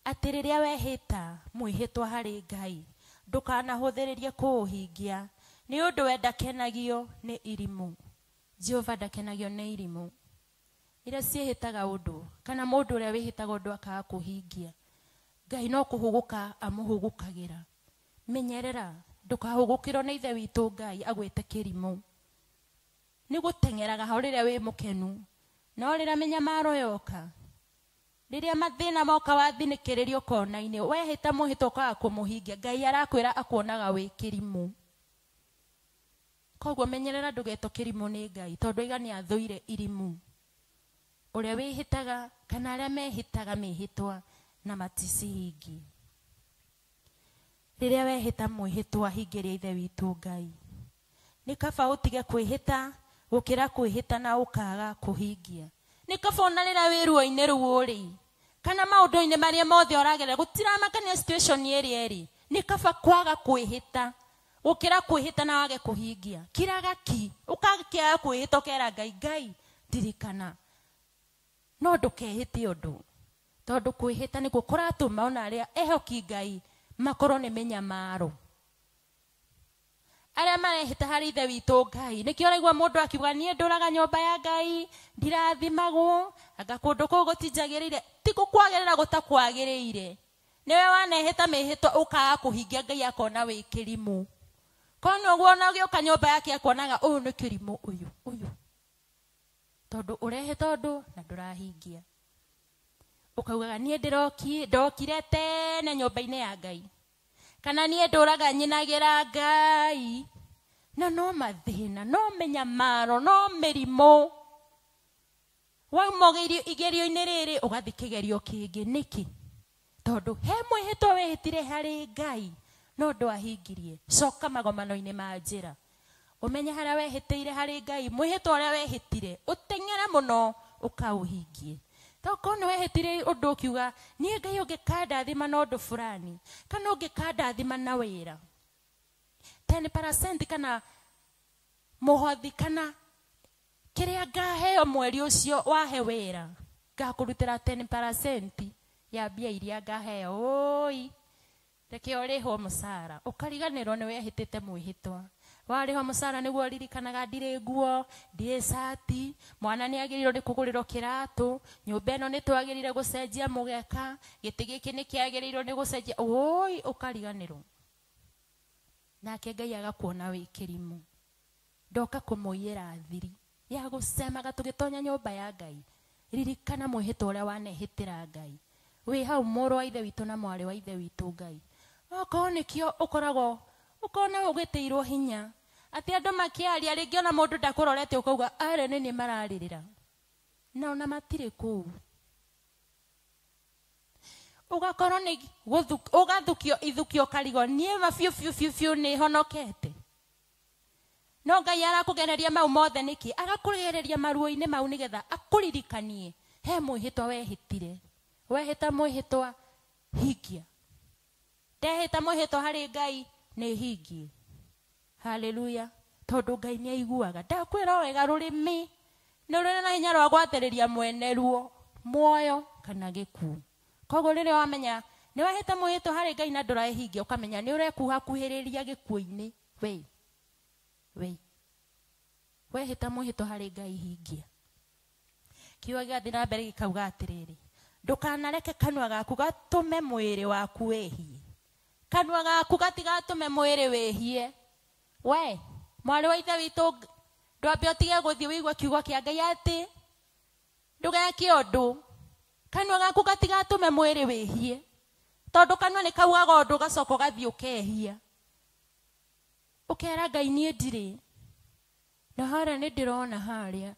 atĩ rĩrĩa wehĩta mwĩhĩtwa harĩ Ngai, ndũkanahũthĩrĩrie kũũhingia, nĩ ũndũ we ndakenagio nĩ irimũ. Jehova ndakenagio nĩ irimũ iria ciĩhĩtaga ũndũ, kana mũndũ ũrĩa wĩhĩtaga ũndũ akaga kũhingia. Ngai no kũhũgũka amũhũgũkagĩra. Menyerera ndũkahũgũkĩrwo nĩ Ithe witũ Ngai agwĩte kĩrimũ. Nĩ gũteng'eraga hau rĩrĩa wĩ mũkenu, no rĩrĩa mĩnyamaro yoka, rĩrĩa mathĩna moka wathinĩkĩrĩrio kona-inĩ, wehĩta mwĩhĩtwa ũkaga kũmũhingia, Ngai arakwĩra akuonaga wĩ kĩrimũ. Koguo menyerera ndũgetwo kĩrimũ nĩ Ngai, tondũ aiga nĩ athũire irimũ. Ũrĩa wĩhĩtaga kana arĩa mehĩtaga mĩhĩtwa na maticihingie. Rĩrĩa wehĩta mwĩhĩtwa, hingĩria Ithe witũ Ngai. Nĩ kaba ũtige kwĩhĩta gũkĩra kwĩhĩta na ũkaga kũhingia. Nĩ kaba ona rĩrĩa wĩ ruo-inĩ rũu ũrĩ, kana maũndũ-inĩ marĩa mothe ũragerera, gũtiramakania situation ĩrĩa ĩrĩ, nĩ kaba kwaga kwĩhĩta gũkĩra kwĩhĩta na wage kũhingia. Kiraga ki, ũkakĩaga kwĩhĩta ũkera Ngai, Ngai ndirikana. No ndũkehĩte ũndũ, tondũ kwĩhĩta nĩkuo kũratũma ona arĩa ehoki Ngai makorwo nĩ mĩnyamaro. Arĩa marehĩta harĩ Ithe witũ Ngai, nĩkĩo ũraigua mũndũ akiuga niĩ ndũraga nyũmba ya Ngai, ndirathimagwo, anga kũndũ kũu gũtinjagĩrĩire. Ti gũkwagĩrĩra gũtakwagĩrĩire, nĩwe wanehĩta mĩhĩtwa ũkaga kũhingia, Ngai akona wĩ kĩrimũ. Korwo ũguo ona ũgĩũka nyũmba yake akuonaga ũyũ nĩ kĩrimũ, ũyũ ũyũ, tondũ ũrehĩta ũndũ na ndũrahingia. Ũkaugaga niĩ ndokire tene nyũmba-inĩ ya Ngai, kana niĩ ndũraga nyinagĩra Ngai, na no mathĩna, no mĩnyamaro, no mĩrimũ. Wauma igerio-inĩ rĩrĩ ũgathiĩ kĩgerio kĩngĩ. Nĩkĩ? Tondũ he mwĩhĩtwa wĩhĩtire harĩ Ngai no ndwahingirie. Coka magomano-inĩ ma njĩra, ũmenye harĩa wehĩtĩire harĩ Ngai, mwĩhĩtwa ũrĩa wehĩtire ũteng'ere mũno ũkaũhingie. Tokorwo nĩ wehĩtire ũndũ ũkiuga niĩ Ngai ũngĩkandathima na ũndũ fulani, kana ũngĩkandathima na wĩra 10% kana mũhothi kana kĩrĩa ngaheo mweri ũcio wahe wĩra, ngakũrutĩra 10% ya mbia iria ngaheo. Oi, reke ũrĩhwo mũcara, ũkariganĩrwo nĩ wehĩtĩte mwĩhĩtwa. Warĩhwo mũcara nĩguo ũririkanaga ndirĩ nguo, ndirĩ cati, mwana nĩ agĩrĩirwo nĩ kũgũrĩrwo kĩratũ, nyũmba ĩno nĩ twagĩrĩire gũcenjia mũgeka, gĩtĩ gĩkĩ nĩ kĩagĩrĩirwo nĩ gũcenjia. Oi, ũkariganĩrwo. Nake Ngai agakuona wĩ kĩrimũ. Ndoka kũmũiyĩra thiri ya gũcemaga tũgĩtonya nyũmba ya Ngai. Ririkana mwĩhĩtwa ũrĩa wanehĩtĩra Ngai. Wĩ hau mũrũ wa Ithe witũ na mwarĩ wa Ithe witũ Ngai. Okorwo nĩkĩo ũkoragwo ũkona ũgĩtĩirwo hinya, atĩ andũ makĩaria rĩngĩ ona mũndũ ndakũrorete ũkauga arĩa nĩ niĩ mararĩrĩra, na ona matirĩ kũu. Ũgakorwo nĩ ũgathukio ithukio karigo, niĩ ma biũ biũ biũ biũ nĩ honokete. No Ngai arakũgereria mau mothe nĩkĩ? Agakũgereria maruo-inĩ mau nĩgetha akũririkanie he mwĩhĩtwa wehĩtire. Wehĩta mwĩhĩtwa, hingia. Ndehĩta mwĩhĩtwa harĩ Ngai, nĩ hingie. Haleluya. Tondũ Ngai nĩ aiguaga. Ndakwĩra wega, rũrĩmĩ nĩ rũrĩ na hinya rwa gwathĩrĩria mwene ruo muoyo kana gĩkuũ. Koguo rĩrĩa wamenya nĩ wehĩta mwĩhĩtwa harĩ Ngai na ndũrahingia, ũkamenya nĩ ũrekuhakuhĩrĩria gĩkuũ-inĩ. We wehĩta mwĩhĩtwa harĩ Ngai, hingia. Kiugo gĩgathiĩ na mbere gĩkauga atĩrĩrĩ, ndũkanareke kanua gaku gatũme mwĩrĩ waku wĩhie. Kanua gaku gatigatũme mwĩrĩ wĩhie. We mwarĩ wa Ithe witũ, Ndwambe ũtige gũthiĩ wĩigua kiugo kĩa Ngai atĩ ndũgeke ũndũ. Kanua gaku gatigatũme mwĩrĩ wĩhie. Tondũ kanua nĩ kaugaga ũndũ ũgacoka ũgathiĩ ũkehia. Ũkera Ngai niĩ ndirĩ. Na harĩa nĩ ndĩrona harĩa.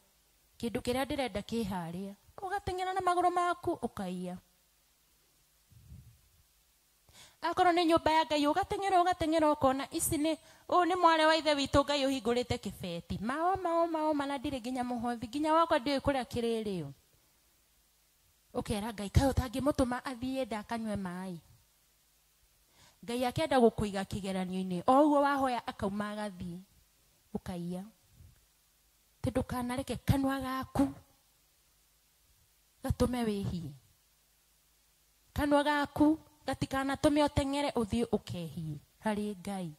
Kĩndũ kĩrĩa ndĩrenda kĩ harĩa. Ũgateng'era na magũrũ maku ũkaiya. Akorwo nĩ nyũmba ya Ngai ũgateng'era ũgateng'era ũkona ici nĩ ũyũ nĩ mwarĩ wa ithe witũ Ngai ũhingũrĩte kĩbeti. Mao mao mao mana ndirĩ nginya mũhothi nginya wakwa ndiũĩ kũrĩa kĩrĩrĩo. Ũkera Ngai kaĩ ũtangĩmũtũma athiĩ nda akanyue maĩ. Ngai akĩenda gũkũiga kĩgeranio-inĩ o ũguo wahoya akauma agathiĩ ũkaiya. Tĩ ndũkanareke kanua gaku gatũme wĩhie. Kanua gaku gatikanatũme ũteng'ere ũthiĩ ũkehie harĩ Ngai.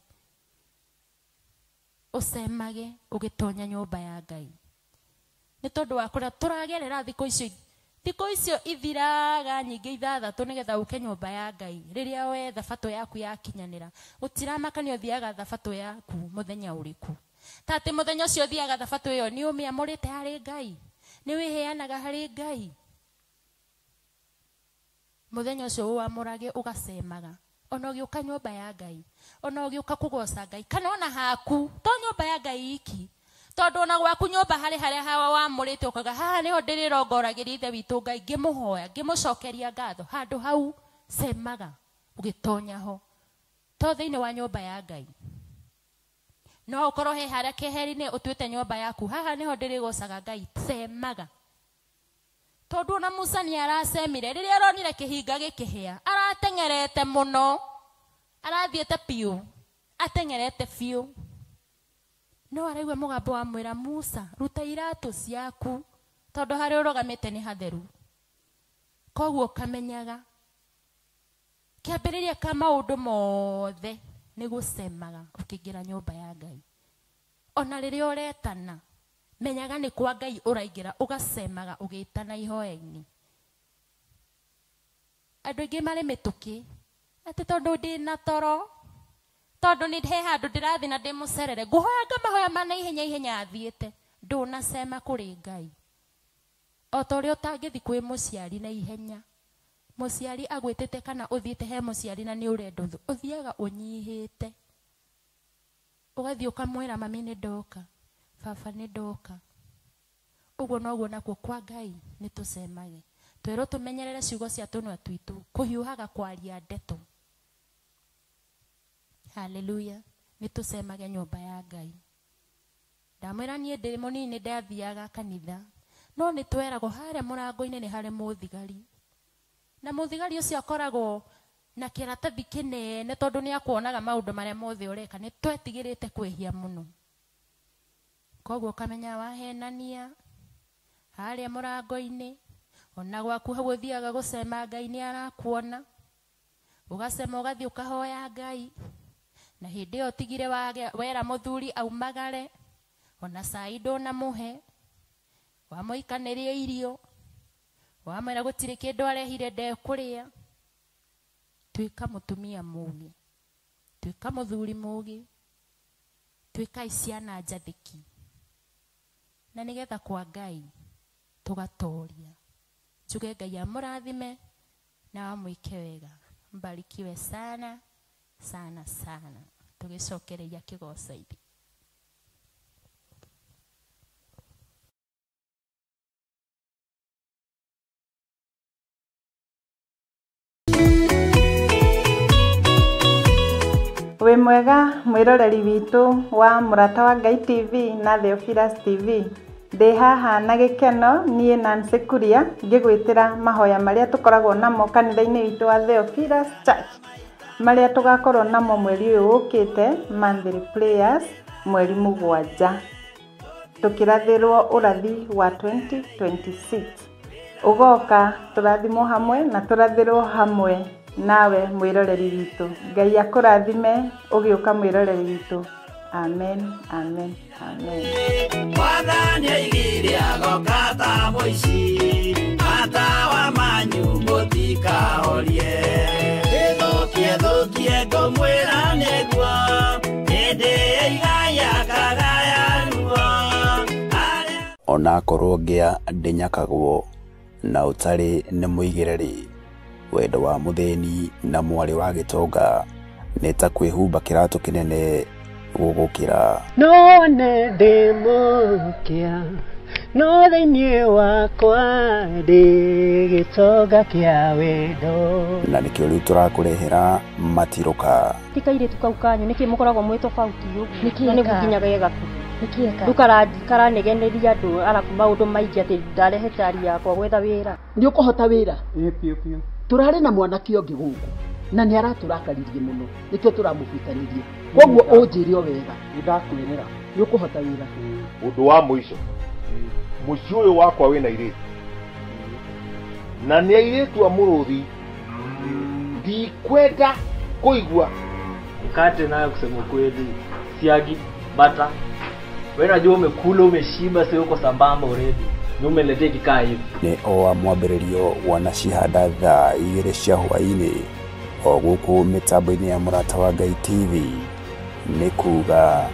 Ũcemage ũgĩtonya nyũmba ya Ngai. Nĩ tondũ wa kũrĩa tũragerera thikũ icio thikũ icio ithiraga nyingĩ ithathatũ nĩgetha ũke nyũmba ya Ngai. Rĩrĩa we thabatũ yaku yakinyanĩra gũtiramakania ũthiaga thabatũ yaku mũthenya ũrĩkũ. Ta atĩ mũthenya ũcio ũthiaga thabatũ ĩyo nĩ ũmĩamũrĩte harĩ Ngai, nĩ wĩheanaga harĩ Ngai. Mũthenya ũcio ũwamũrage ũgacemaga ona ũgĩũka nyũmba ya Ngai, ona ũgĩũka kũgoca Ngai, kana ona haku to nyũmba ya Ngai iki. Tondũ ona gwaku nyũmba harĩ harĩa hawa wamũrĩte ũkauga haha nĩho ndĩrĩrongoragĩria ithe witũ Ngai ngĩmũhoya ngĩmũcokeria ngatho. Handũ hau cemaga ũgĩtonya ho to thĩinĩ wa nyũmba ya Ngai. No ũkorwo he harĩa keheri-inĩ ũtuĩte nyũmba yaku haha nĩho ndĩrĩgocaga Ngai, cemaga. Tondũ ona Musa nĩ aracemire rĩrĩa aronire kĩhinga gĩkĩhĩa, arateng'erete mũno, arathiĩte biũ, ateng'erete biũ. No araigua mũgambo wa mwĩra Musa, ruta iratũ ciaku tondũ harĩa ũrũgamĩte nĩ hatheru. Koguo ũkamenyaga kĩambĩrĩria ka maũndũ mothe nĩ gũcemaga ũkĩingĩra nyũmba ya Ngai. Ona rĩrĩa ũretana menyaga nĩ kwa Ngai ũraingĩra ũgacemaga ũgĩtana ihoya-inĩ. Andũ aingĩ marĩ mĩtũkĩ atĩ tondũ ndĩna toro, tondũ nĩ he handũ ndĩrathiĩ na ndĩmũcerere, ngũhoya ngamahoya ma naihenya ihenya athiĩte. Ndũnacema kũrĩ Ngai. O ta ũrĩa ũtangĩthiĩ kwĩ mũciari na ihenya, mũciari agwĩtĩte kana ũthiĩte he mũciari na nĩ ũrenda ũthũ, ũthiaga ũnyihĩte. Ũgathiĩ ũkamwĩra mami nĩ ndoka, baba nĩ ndoka. Ũguo noguo nakuo kwa Ngai nĩ tũcemage. Twĩrwo tũmenyerere ciugo cia tũnua twitũ, kũhiũhaga kwaria ndeto. Haleluya. Nĩ tũcemage nyũmba ya Ngai. Ndamwĩra niĩ ndĩ mũnini ndathiaga kanitha, no nĩ tweragwo harĩa mũrango-inĩ nĩ harĩ mũthigari. Na mũthigari ũcio akoragwo na kĩratathi kĩnene tondũ nĩ akuonaga maũndũ marĩa mothe ũreka. Nĩ twetigĩrĩte kwĩhia mũno. Koguo ũkamenya wahenania harĩa mũrango-inĩ, ona gwaku hau ũthiaga gũcema Ngai nĩ arakuona. Ũgacema ũgathiĩ ũkahoya Ngai. Na hĩndĩ ĩyo ũtigire wera mũthuri aumagare, ona cai ndũnamũhe, wamũikanĩria irio, wamwĩra gũtirĩ kĩndũ arehire ndekũrĩa. Tuĩka mũtumia mũũgĩ, tuĩka mũthuri mũũgĩ, tuĩkai ciana njathĩki. Na nĩgetha kwa Ngai tũgatoria. Njuge Ngai amũrathime na amwĩke wega. Mbarikiwe sana sana sana. Tũgĩcokereria kĩgoco-inĩ. Wĩ mwega mwĩroreri witũ wa Mũrata wa Ngai TV na Theophilus TV. Ndĩ haha na gĩkeno niĩ Nancy Kuria ngĩgwĩtĩra mahoya marĩa tũkoragwo namo kanitha-inĩ witũ wa Theophilus Church, marĩa tũgakorwo namo mweri ũyũ ũkĩte, monthly prayers mweri 7, tũkĩrathĩrwo ũrathi wa 2026. Ũgoka tũrathimwo hamwe na tũrathĩrwo hamwe nawe mwĩroreri witũ. Ngai akũrathime ũgĩũka mwĩroreri witũ. Amen, amen, amen. Mwathani aigire agoka ta mũici, matawa manyu mũtikahorie. Ĩthũkie thũkie ngũmwĩra nĩguo, hĩndĩ ĩigaya kagaya ruo. Onakorwo ngĩa ndĩnyakagwo na ũtarĩ nĩ mũigĩre-rĩ, wendo wa mũthĩni na mwarĩ wa gĩtonga nĩ ta kwĩhumba kĩratũ kĩnene gũgũkĩra. No one ndĩ mũkĩa no thĩinĩ wakwa ndĩ gĩtonga kĩa wendo. Na nĩkĩo rĩu tũrakũrehera matirũka. Ti kairĩtu kau kanyu nĩkĩ mũkoragwo mwĩ tofauti ũguo na nĩguo nginya ge gakuhĩ rĩu karanegeneria andũ arabu maũndũ maingĩ atĩ ndarehe cari yakwa gwetha wĩra. Nĩ ũkũhota wĩra? Biũ biũ. Tũrarĩ na mwanake ũngĩ gũkũ na nĩ aratũrakaririe mũno nĩkĩo tũramũbutanirie, koguo ũnjĩre o wega. Nĩndakwĩrĩra. Nĩ ũkũhota wĩra. Ũndũ wa mũico, mũciĩ ũyũ wakwa wĩna airĩtu na nĩ airĩtu a mũrũthi, ndikwenda kũigua. Mkate nayo kusema kweli, siagi, bata. Wewe unajua umekula umeshiba, sio uko sambamba already. Ni umeletea kikaa hivi. Nĩ o wa mwambĩrĩrio wanacihanda thaa 2 cia hwaĩ-inĩ o gũkũ mĩtambo-inĩ ya Mũrata wa Ngai TV, nĩ kuga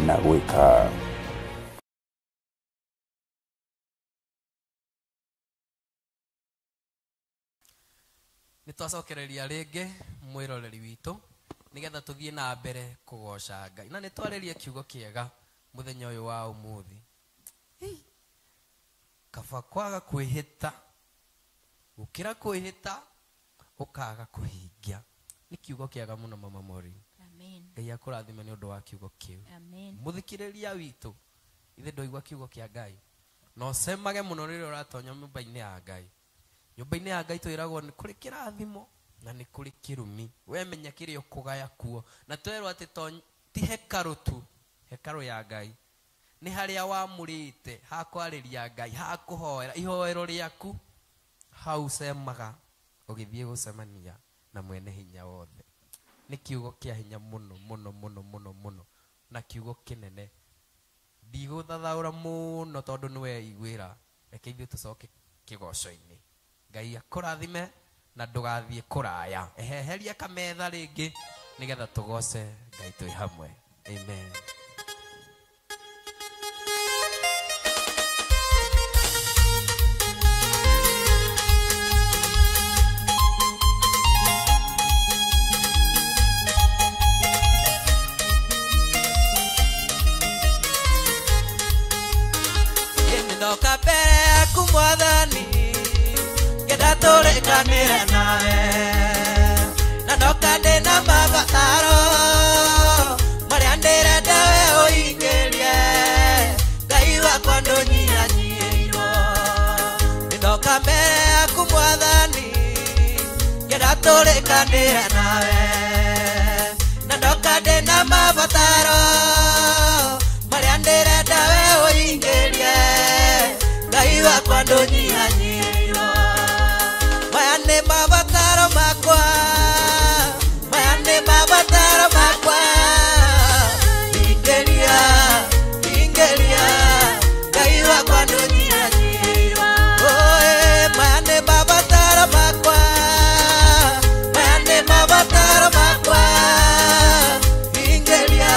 na gwĩka. Nĩ twacokereria rĩngĩ mwĩroreri witũ nĩgetha tũthiĩ na mbere kũgoca Ngai na nĩ twarĩrie kiugo kĩega mũthenya ũyũ wa ũmũthĩ. Kaba kwaga kwĩhĩta gũkĩra kwĩhĩta ũkaga kũhingia. Nĩ kiugo kĩega mũno Mama Maureen. Amen. Ngai akũrathime nĩ ũndũ wa kiugo kĩu. Amen. Mũthikĩrĩria witũ, ithe ndwaigua kiugo kĩa Ngai na ũcemage mũno rĩrĩa ũratonya nyũmba-inĩ ya Ngai. Nyũmba-inĩ ya Ngai twĩragwo nĩ kũrĩ kĩrathimo na nĩ kũrĩ kĩrumi. We menya kĩrĩa ũkũgaya kuo. Na twerwo atĩ ti hekarũ tu, hekarũ ya Ngai nĩ harĩa wamũrĩte hakwarĩria Ngai, hakũhoera ihoero rĩaku, hau cemaga ũgĩthiĩ gũcemania na mwene hinya wothe. Nĩ kiugo kĩa hinya mũno mũno mũno mũno mũno na kiugo kĩnene. Ndigũthathaũra mũno tondũ nĩ weiguĩra. Reke ithuĩ tũcoke kĩgoco-inĩ. Ngai akũrathime na ndũgathiĩ kũraya. Eheheria kametha rĩngĩ nĩgetha tũgoce Ngai twĩ hamwe. Amen. Ndoka mbere yaku Mwathani ngenda tũrĩkanĩre nawe, na ndoka ndĩna mabataro marĩa ndĩrenda we ũingĩrie. Ngai wakwa ndũnyihanyiirwo. Ndoka mbere yaku Mwathani ngenda tũrĩkanĩre nawe, na ndoka ndĩna mabataro marĩa ndĩrenda we ũingĩrie. Ngai wakwa ndũnyihanyiirwo. Maya nĩ mabataro makwa, maya nĩ mabataro makwa, ingĩria, ingĩria. Ngai wakwa ndũnyihanyiirwo. Maya nĩ mabataro makwa, maya nĩ mabataro makwa, ingĩria,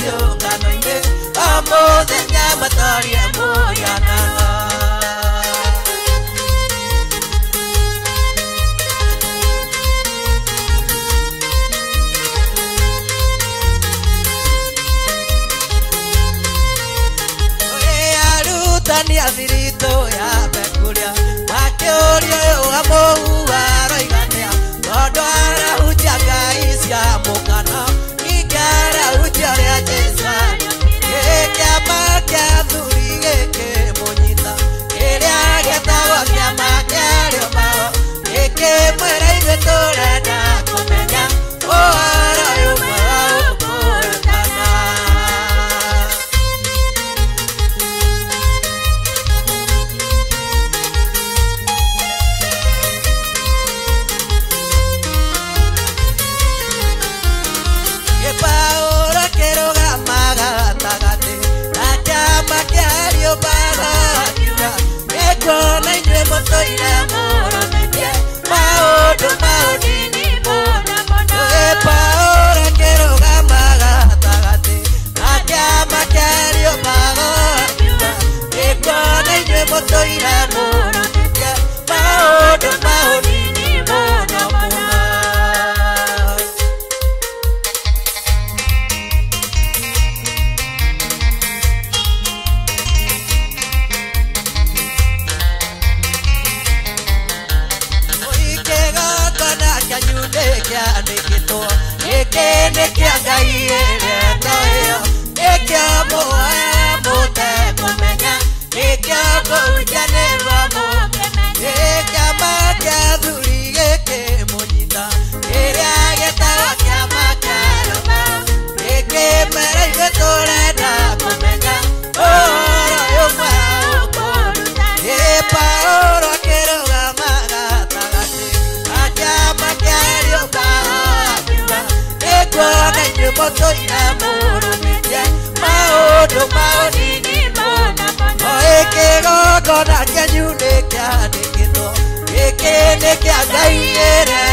ciũngano-inĩ o mũthenya matorie mũhianano. Arutani a thiritũ ya Bekuria makĩũria ũyũ wa mũhu aroiganĩa tondũ arahunjia ngai cia mũkano ningĩ arahunjia ũrĩa Jesũ ariũkire. Kĩama kĩa athuri gĩkĩmũnyita kĩrĩa gĩetagwo kĩama kĩa Arĩopago gĩkĩmwĩra ithuĩ tũrenda kũmenya ũhoro ũyũ mwega ũkũrutana. Paũlũ akĩrũgama gatagatĩ na kĩama kĩa Areopago akiuga nĩkuona inyuĩ mũtũire mũrũmĩtie maũndũ ma ũndini mũno mũno. Paũlũ akĩrũgama gatagatĩ na kĩama kĩa Areopago akiuga nĩkuona inyuĩ mũtũire mũrũmĩtie maũndũ ma ũndini mũno mũno. Kĩgongona kĩanyu nĩkĩandĩkĩtwo gĩkĩ nĩ kĩa Ngai ĩrĩa ĩyo nĩkĩo muoya mũtekũmenya nĩkĩo kũhunjanĩrwo mũkĩmenye. Kĩama kĩa athuri gĩkĩmũnyita kĩrĩa gĩtagwo kĩama kĩa Areopago gĩkĩmera ithuĩ tũrenda kũmenya ũhoro ũyũ mwega ũkũrutana. Paũlũ akĩrũgama gatagatĩ na kĩama kĩa Areopago akiuga nĩkuona inyuĩ mũtũire mũrũmĩtie maũndũ ma ũndini mũno mũno. Kĩgongona kĩanyu nĩkĩandĩkĩtwo gĩkĩ nĩ kĩa Ngai ĩrĩa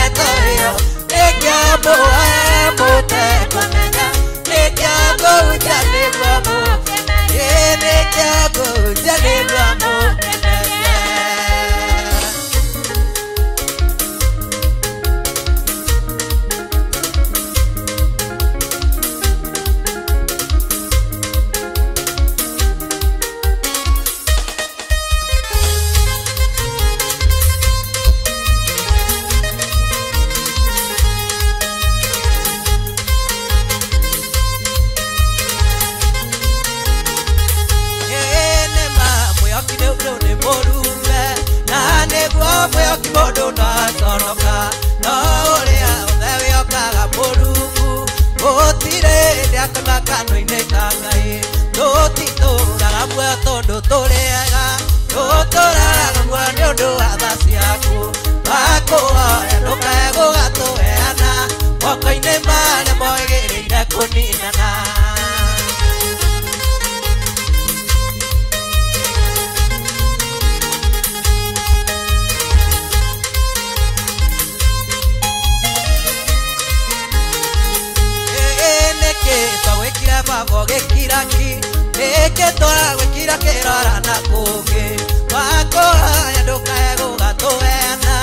ĩyo nĩkĩo muoya mũtekũmenya nĩkĩo kũhunjanĩrwo mũkĩmenye nĩkĩo kũhunjanĩrwo mũkĩmenye. Mwĩhoki mũndũ no aconoka no ũrĩa othe wĩhokaga Mũrungu gũtirĩ hĩndĩ akoima kanua-inĩ ka Ngai. Tũtitũraga muoyo tondũ tũrĩ ega tũtũraga muoyo nĩ ũndũ wa tha ciaku twakũhoya ndũkae gũgatũheana moko-inĩ marĩa moigĩrĩire kũninana. Twagwĩkire baba ũgĩkira ki nĩkĩ twagwĩkira kĩrora na kũngĩ twakũhoya ndũkae gũgatũheana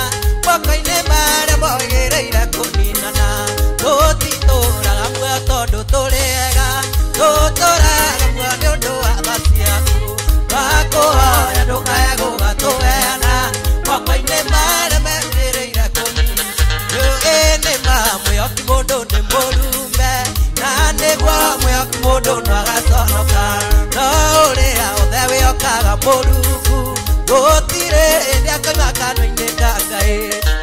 moko-inĩ marĩa moigĩrĩire kũninana. Tũtitũraga muoyo tondũ tũrĩ ega tũtũraga muoyo nĩ ũndũ wa tha ciaku twakũhoya ndũkae gũgatũheana moko-inĩ marĩa moigĩrĩire kũninana. Nĩ ma mwĩhoki mũndũ nĩ mũrume na nĩguo mwĩhoki mũndũ no agaconoka no ũrĩa othe wĩhokaga Mũrungu gũtirĩ hĩndĩ akoima kanua-inĩ ka Ngai.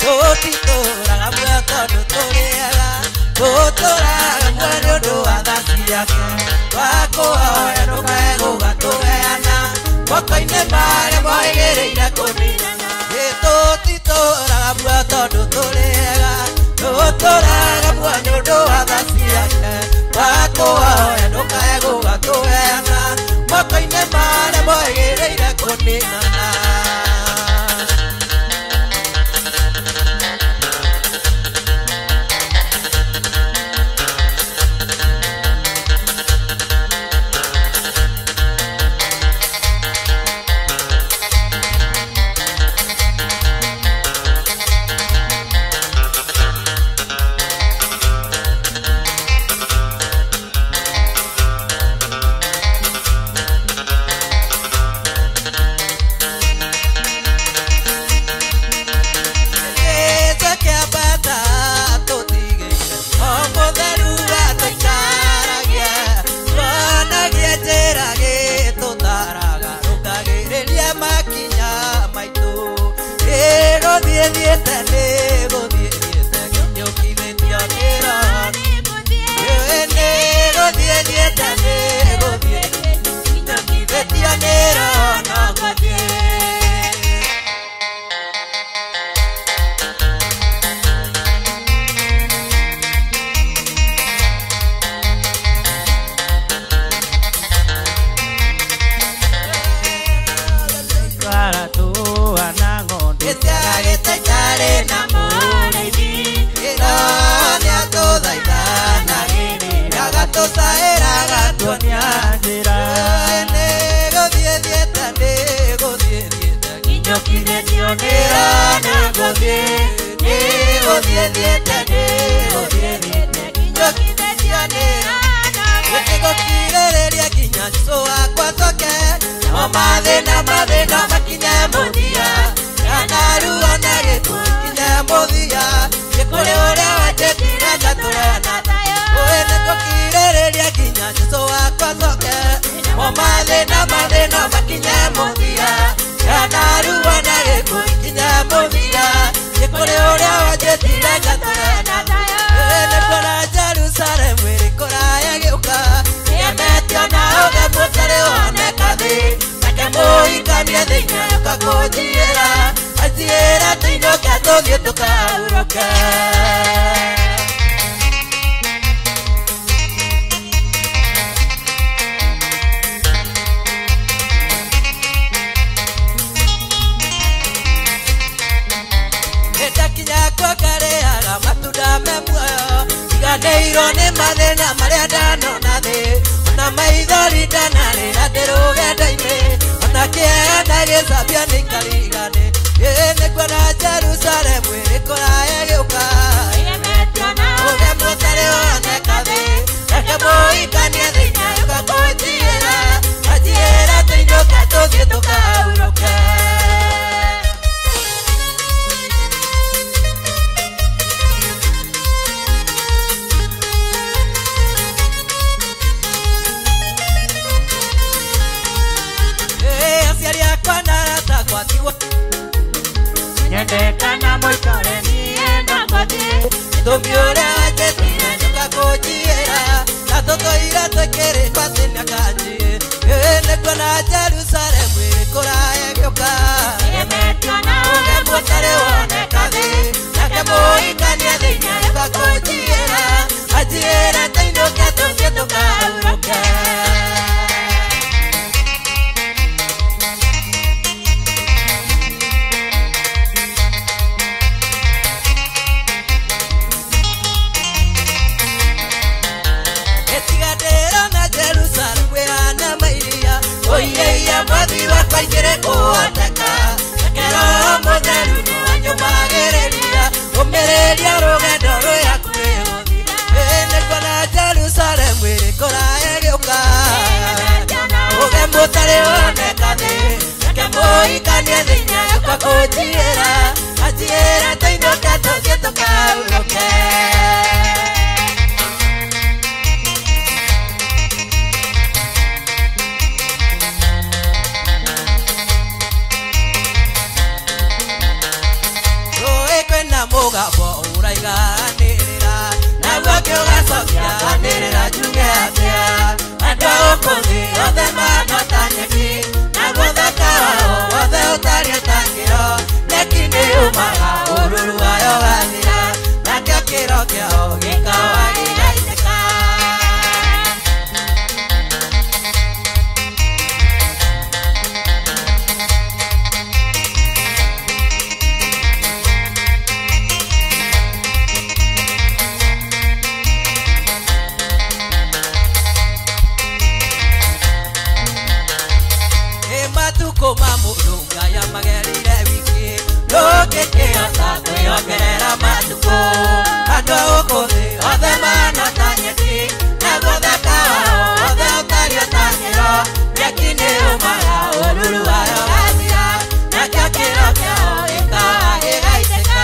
Tũtitũraga muoyo tondũ tũrĩ ega tũtũraga muoyo nĩ ũndũ wa tha ciake twakũhoya ndũkae gũgatũheana moko-inĩ marĩa moigĩrĩire kũninana. Tũtitũraga muoyo tondũ tũrĩ ega tũtũraga muoyo nĩ ũndũ wa tha ciake twakũhoya ndũkae gũgatũheana moko-inĩ marĩa moigĩrĩire kũninana. Nĩgũthiĩ nĩgũthiĩ thiĩte nĩgũthiĩ thiĩte nginyũkithĩtio nĩ gũkirĩrĩria nginya Jesũ wakwa acoke namo mathĩna mathĩna makinye mũthia kana ruo na gĩkuũ ikinye mũthia nĩ kũrĩ ũrĩa wanjĩtire ngatũre na thayũ ũĩ nĩngũkirĩrĩria nginya Jesũ wakwa acoke namo mathĩna mathĩna makinye mũthia kana ruo na gĩkuũ ikinye mũthia nĩ kũrĩ ũrĩa wanjĩtire ngatũre na thayũ ũĩ nĩkuona Jerusalemu ĩrĩ kũraya gĩũka nĩemetio na ũgemu ũtarĩ woneka thĩ nake mũhikania thĩinĩ agĩũka kũnjiyĩra anjiyĩra tũinũke tũthiĩ tũkahurũke. Nĩndakinya kwa ngarĩaga matunda me muoyo njiganĩirwo nĩ mathĩna marĩa ndanona thĩ ona maithori ndanarĩra ndĩ rũgendo-inĩ ona kĩeha na gĩcambia nĩikarigane ĩĩ nĩkuona Jerusalemu ĩrĩ kũraya ĩgĩũka ũgemu ũtarĩ woneka thĩ nake mũhikania thĩinĩ agĩũka kũnjiyĩra anjiyĩra tũinũke tũthiĩ tũkahurũke. Aciari akwa na arata akwa ndigwa nyendete na mũikare niĩ no ngũthiĩ gĩtũmi ũrĩa wanjĩtire njoka kũnjiyĩra na tũtũire twĩkĩrĩtwo atĩ nĩakanjiyĩra ĩĩ nĩkuona Jerusalemu ĩrĩ kũraya ĩgĩũka ũgemu ũtarĩ woneka thĩ nake mũhikania thĩinĩ agĩũka kũnjiyĩra anjiyĩra tũinũke tũthiĩ tũkahurũke. Etiga ndĩrona Jerusalemu ĩhana mairia oiyeia mwathi wakwa ingĩrĩ kũhoteka reke Roho Mũtheru nĩwanyũmagĩrĩria ũmĩrĩria rũgendo rũrĩa kwĩhũthia ĩĩ nĩkuona Jerusalemu ĩrĩ kũraya ĩgĩũka ũgemu ũtarĩ woneka thĩ reke mũhikania thĩinĩ agĩũka kũnjiyĩra anjiyĩra tũinũke tũthiĩ tũkahurũke. Rũĩ kwĩna mũgambo ũraiganĩrĩra naguo ngĩũgacokia nganĩrĩra njuge atĩa andũ a gũkũ thĩ othe mahana ta nyeki naguo ũthaka wao wothe ũtariĩ ta kĩro nyeki nĩyũmaga ũruru wayo wathira nakĩo kĩro kĩao gĩkawa gĩgaitĩka. Ĩ matukũ ma mũndũ Ngai amagerire wiki ndũngĩkĩhota kwĩongerera matukũ andũ a gũkũ thĩ othe mahana ta nyeki naguo ũthaka wao wothe ũtariĩ ta kĩro nyeki nĩyũmaga ũruru wayo wathira nakĩo kĩro kĩao gĩkawa gĩgaitĩka.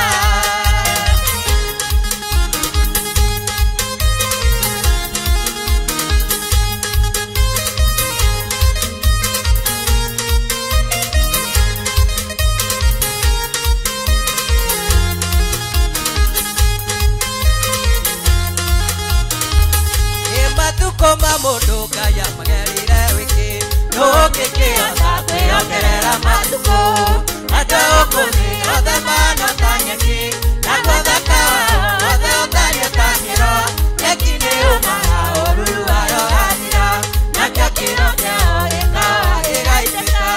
Ĩ matukũ ma mũndũ Ngai amagerire wiki ndũngĩkĩhota kwĩongerera matukũ andũ a gũkũ thĩ othe mahana ta nyeki naguo ũthaka wao wothe ũtariĩ ta kĩro nyeki nĩyũmaga ũruru wayo wathira nakĩo kĩro kĩao gĩkawa gĩgaitĩka.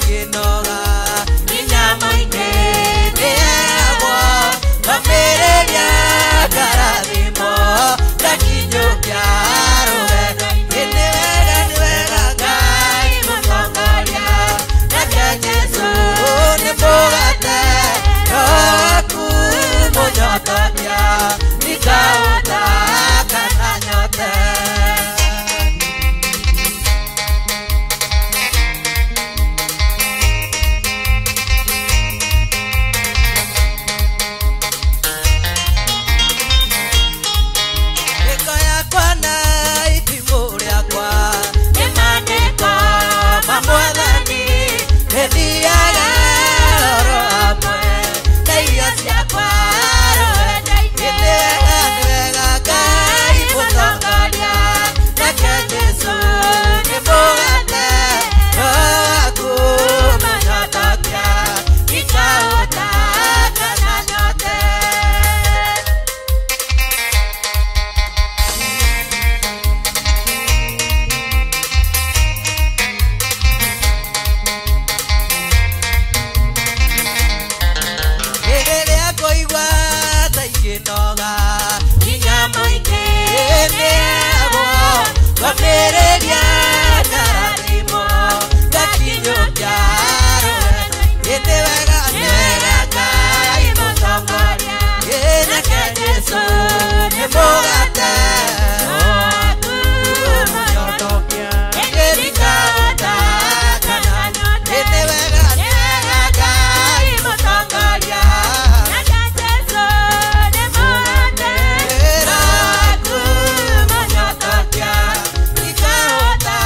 ingĩnoga nginya mũingĩ nĩheagwo ngomĩrĩria ngarathimwo ngakinyũkia rũgendo-inĩ. Nĩ wega nĩ wega Ngai mũtongoria nake Jesũ nĩ mũgate roho waku mũnyotokia ndikahũta kana nyote. Mĩko yakwa na itimũ rĩakwa nĩ maandĩko ma Mwathani, nĩthiaga oro hamwe na irio ciakwa rũgendo-inĩ. Nĩ wega nĩ wega Ngai mũtongoria nake Jesũ nĩ mũgate roho waku mũnyotokia ndikahũta kana nyote. Rĩrĩa ngũigua ta ingĩnoga nginya mũingĩ nĩheagwo ngomĩrĩria ngarathimwo ngakinyũkia rũgendo-inĩ. Nĩ wega nĩ wega Ngai mũtongoria nake Jesũ nĩ mũgate roho waku mũnyotokia ndikahũta kana nyote. Nĩ wega nĩ wega Ngai mũtongoria nake Jesũ nĩ mũgate roho waku mũnyotokia ndikahũta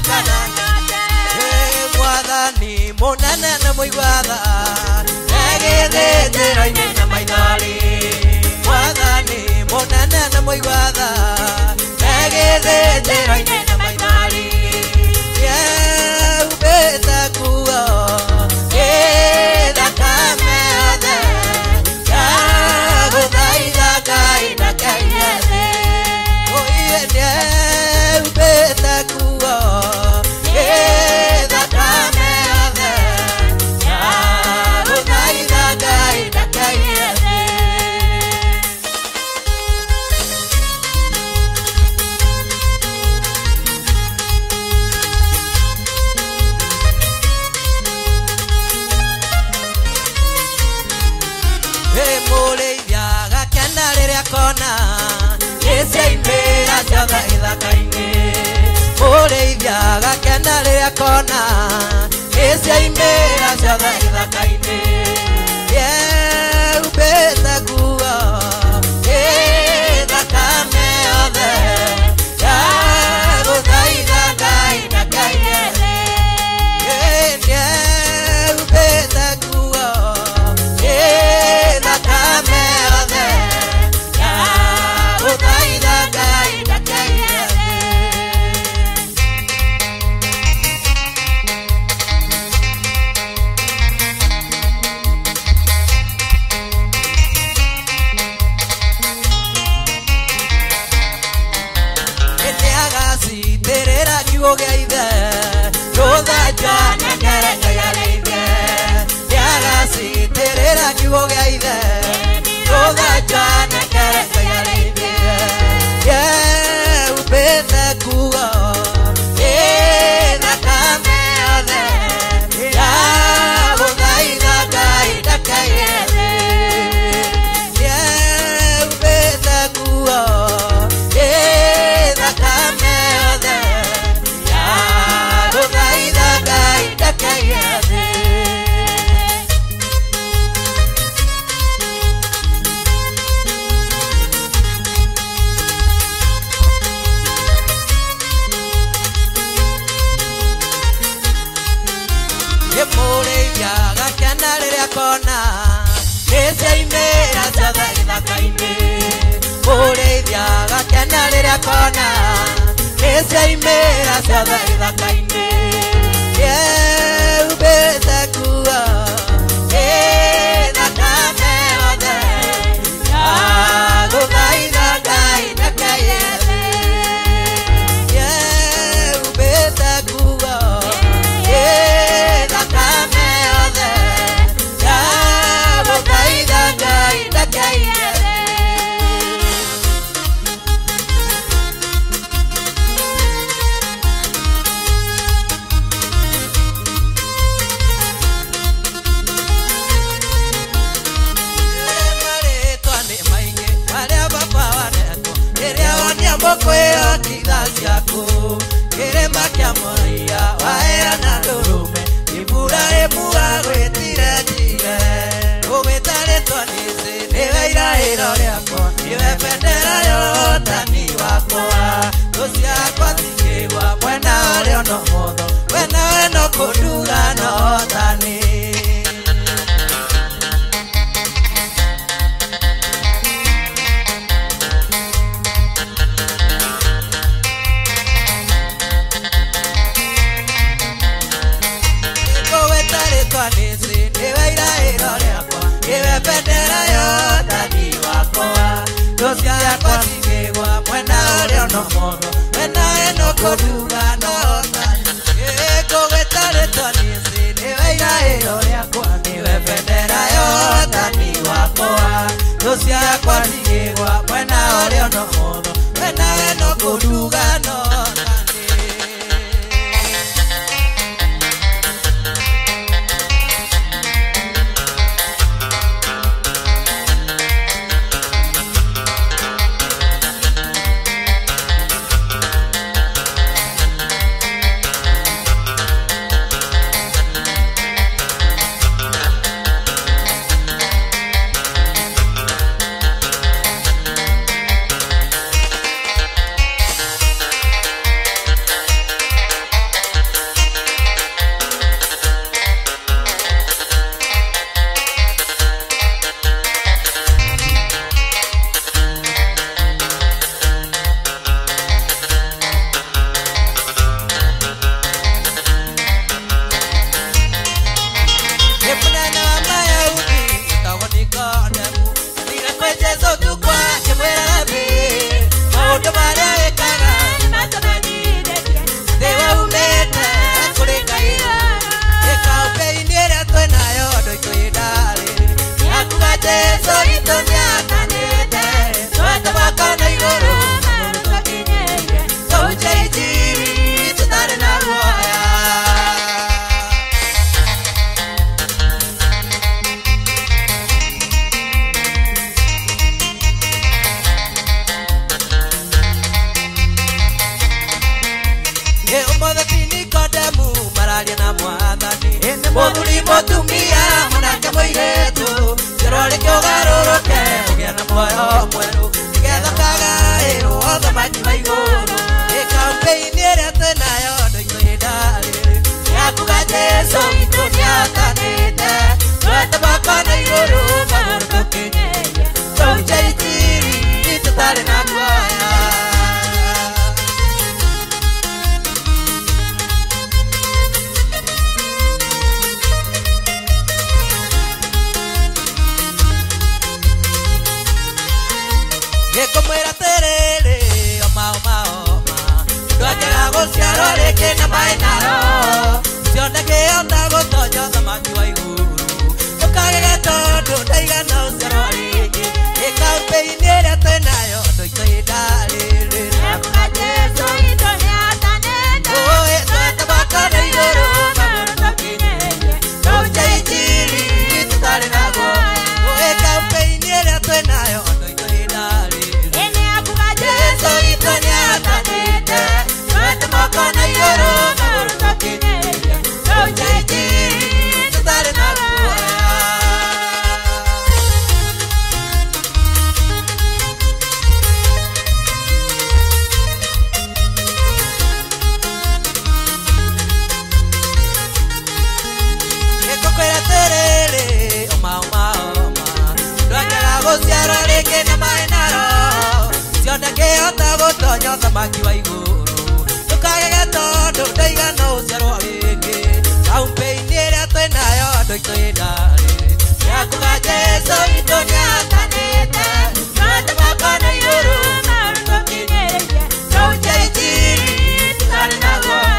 kana nyote. Mwathani mũnene na mũigua tha egĩthĩnjĩro-inĩ na maithori. Mwathani mũnene na mũigua tha egĩthĩnjĩro-inĩ na maithori. Nĩehumbĩte nguo ĩ thakame yothe ndagũthaitha Ngai ndakaiye thĩ. Ũiye nĩehumbĩte nguo ĩ thakame yothe ndagũthaitha Ngai ndakaiye thĩ. Mũrĩithia agakena rĩrĩa akona nĩciaimĩra ciothe gĩthaka-inĩ. Mũrĩithia agakena rĩrĩa akona nĩciaimĩra ciothe gĩthaka-inĩ. Nĩehumbĩte nguo ĩ thakame yothe ndagũthaitha Ngai ndakaiye thĩ. Nĩehumbĩte nguo ĩ thakame yothe ndagũthaitha Ngai ndakaiye thĩ. Nĩagacitĩrĩra kiugo gĩa ithe rũthanjo nengere Ngai arĩithie. Nĩagacitĩrĩra kiugo gĩa ithe rũthanjo nengere Ngai arĩithie. Nĩehumbĩte nguo ĩ thakame yothe ndagũthaitha Ngai ndakaiye thĩ. Nĩehumbĩte nguo ĩ thakame yothe ndagũthaitha Ngai ndakaiye thĩ. Mũrĩithia agakena rĩrĩa akona nĩciaimĩra ciothe gĩthaka-inĩ. Mũrĩithia agakena rĩrĩa akona nĩciaimĩra ciothe gĩthaka-inĩ. Nĩehumbĩte nguo ĩ thakame yothe ndagũthaitha Ngai ndakaiye thĩ. Nĩehumbĩte nguo ĩ thakame kĩa mũraiya waera na ndũrũme ibura ĩmua gwĩtire njire ũgwĩta rĩtwa nĩcĩ nĩwe iraĩro rĩakwa nĩwe bendera yotani wakwa thũ ciakwa cikĩgwa mwena ũrĩa no mũtho mwena we no kũnduga no hotani. Nĩwe bendera yotani wakwa thũ ciakwa cikĩgwa mwena ũrĩa no mũtho mwena we no kũnduga no hotani ngũgwĩta rĩtwa nĩcĩ nĩwe iraĩro rĩakwa nĩwe bendera yotani wakwa thũ ciakwa cikĩgwa mwena ũrĩa no mũtho mwena we no kũnduga no hotani. Mũthuri mũtumia mwanake mũirĩtu kĩrore kĩũgarũrũke ũgĩe na muoyo mwerũ nĩgetha ũkagaĩrwo ũthamaki wa igũrũ ĩ kampĩini ĩrĩa twĩnayo ndũitũ ĩndarĩrĩ yakuga Jesũ witũ nĩatanĩte twete moko na igũrũ magũrũ tũkinyĩrie tũhunjie injiri tũtarĩ na guoya. Ngĩkũmwĩra atĩrĩrĩ oma oma oma ndwakĩaga gũciarwo rĩngĩ na maĩ na roho ũcio ndangĩhota gũtonya ũthamaki wa igũrũ ndũkagege tondũ ndaigana ũciarwo rĩngĩ ĩ kampĩini ĩrĩa twĩnayo ndũitũ ĩndarĩrĩ Jesũ witũ nĩatanĩte twete moko na igũrũ magũrũ tũkinyĩrie tũhunjie injiri tũtarĩ na guoya ĩ kampĩini ĩrĩa twĩnayo ndũitũ ĩndarĩrĩ Jesũ witũ nĩatanĩte twete moko na igũrũ magũrũ tũkinyĩrie tũhunjie injiri tũtarĩ na guoya. Ngĩkũkwĩra atĩrĩrĩ oma oma oma ndwakĩaga gũciarwo rĩngĩ na maĩ na roho ũcio ndangĩhota gũtonya ũthamaki wa igũrũ ndũkagege tondũ ndaigana ũciarwo rĩngĩ kampĩini ĩrĩa twĩnayo ndũitũ ĩndarĩrĩ yakuga Jesũ witũ nĩatanĩte twete moko na igũrũ magũrũ tũkinyĩrie tũhunjie injiri tũtarĩ na guoya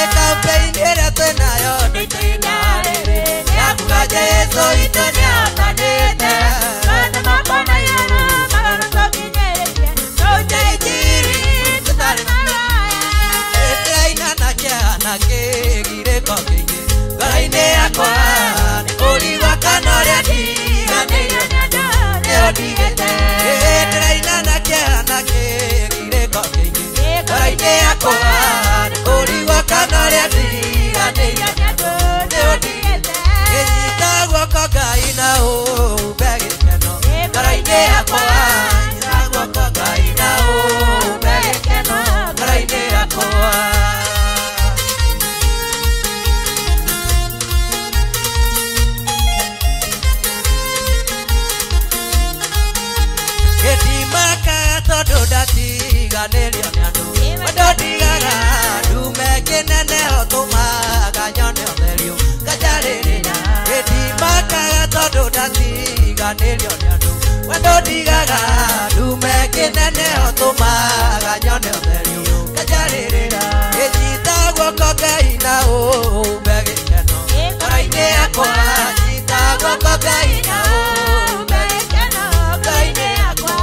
ĩ kampĩini ĩrĩa twĩnayo ndũitũ ĩndarĩrĩ yakuga Jesũ witũ nĩatanĩte twete moko na igũrũ magũrũ tũkinyĩrie tũhunjie injiri tũtarĩ na guoya. Ndĩraina na kĩeha na kĩgirĩko kĩingĩ ngoro-inĩ yakwa nĩ kũrigwo kana ũrĩa ndiganĩire nĩo ndigĩte ndĩraina na kĩeha na kĩgirĩko kĩingĩ ngoro-inĩ yakwa nĩ kũrigwo Ngoro-inĩ yakwa nyita guoko Ngai na ũmbe gĩkeno ngoro-inĩ yakwa. Gĩtimaka tondũ ndatiganĩrio nĩ andũ, wendo ndigaga ndume kĩnene ũtũmaga nyone ũtherio ngacarĩrĩra. Gĩtimakaga tondũ ndatiganĩrio nĩ andũ, wendo ndigaga ndume kĩnene ũtũmaga nyone ũtherio ngacarĩrĩra. Gĩnyita guoko Ngai na ũmbe gĩkeno ngoro-inĩ yakwa, nyita guoko Ngai na ũmbe gĩkeno ngoro-inĩ yakwa.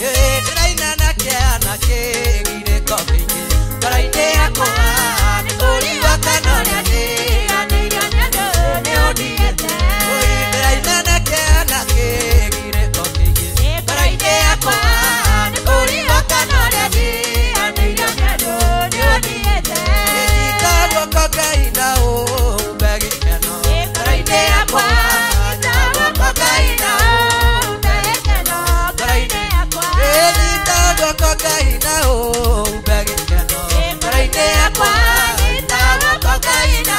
Ndĩraina na kĩana kĩgirĩko kĩingĩ ngoro-inĩ yakwa, nĩ kũrigwo kana ũrĩa ndiganĩirio nĩ andũ nĩ ũndigĩte. Ndĩraina na kĩana kĩgirĩko kĩingĩ ngoro-inĩ yakwa, nĩ kũrigwo kana ũrĩa ndiganĩirio nĩ andũ nĩ ũndigĩte. Nyita guoko Ngai na ũmbe gĩkeno ngoro-inĩ yakwa, nyita guoko Ngai na ũmbe gĩkeno ngoro-inĩ yakwa. Nyita guoko Ngai na ũmbe gĩkeno ngoro-inĩ yakwa, nyita guoko Ngai na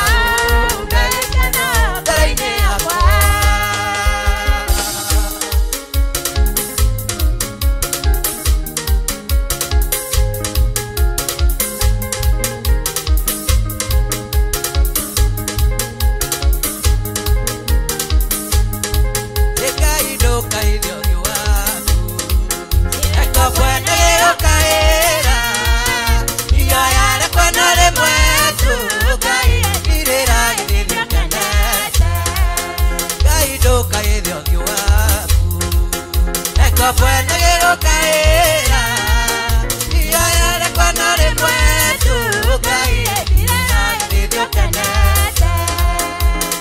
ũmbe gĩkeno ngoro-inĩ yakwa. Ngai ndũkaithio ũthiũ waku, eko mwene gĩgũkaĩra, ihoya rĩakwa no rĩmwe tu, Ngai ndirĩra gĩthithi ũkenete. Ngai ndũkaithio ũthiũ waku, eko mwene gĩgũkaĩra, ihoya rĩakwa no rĩmwe tu, Ngai ndirĩra gĩthithi ũkenete.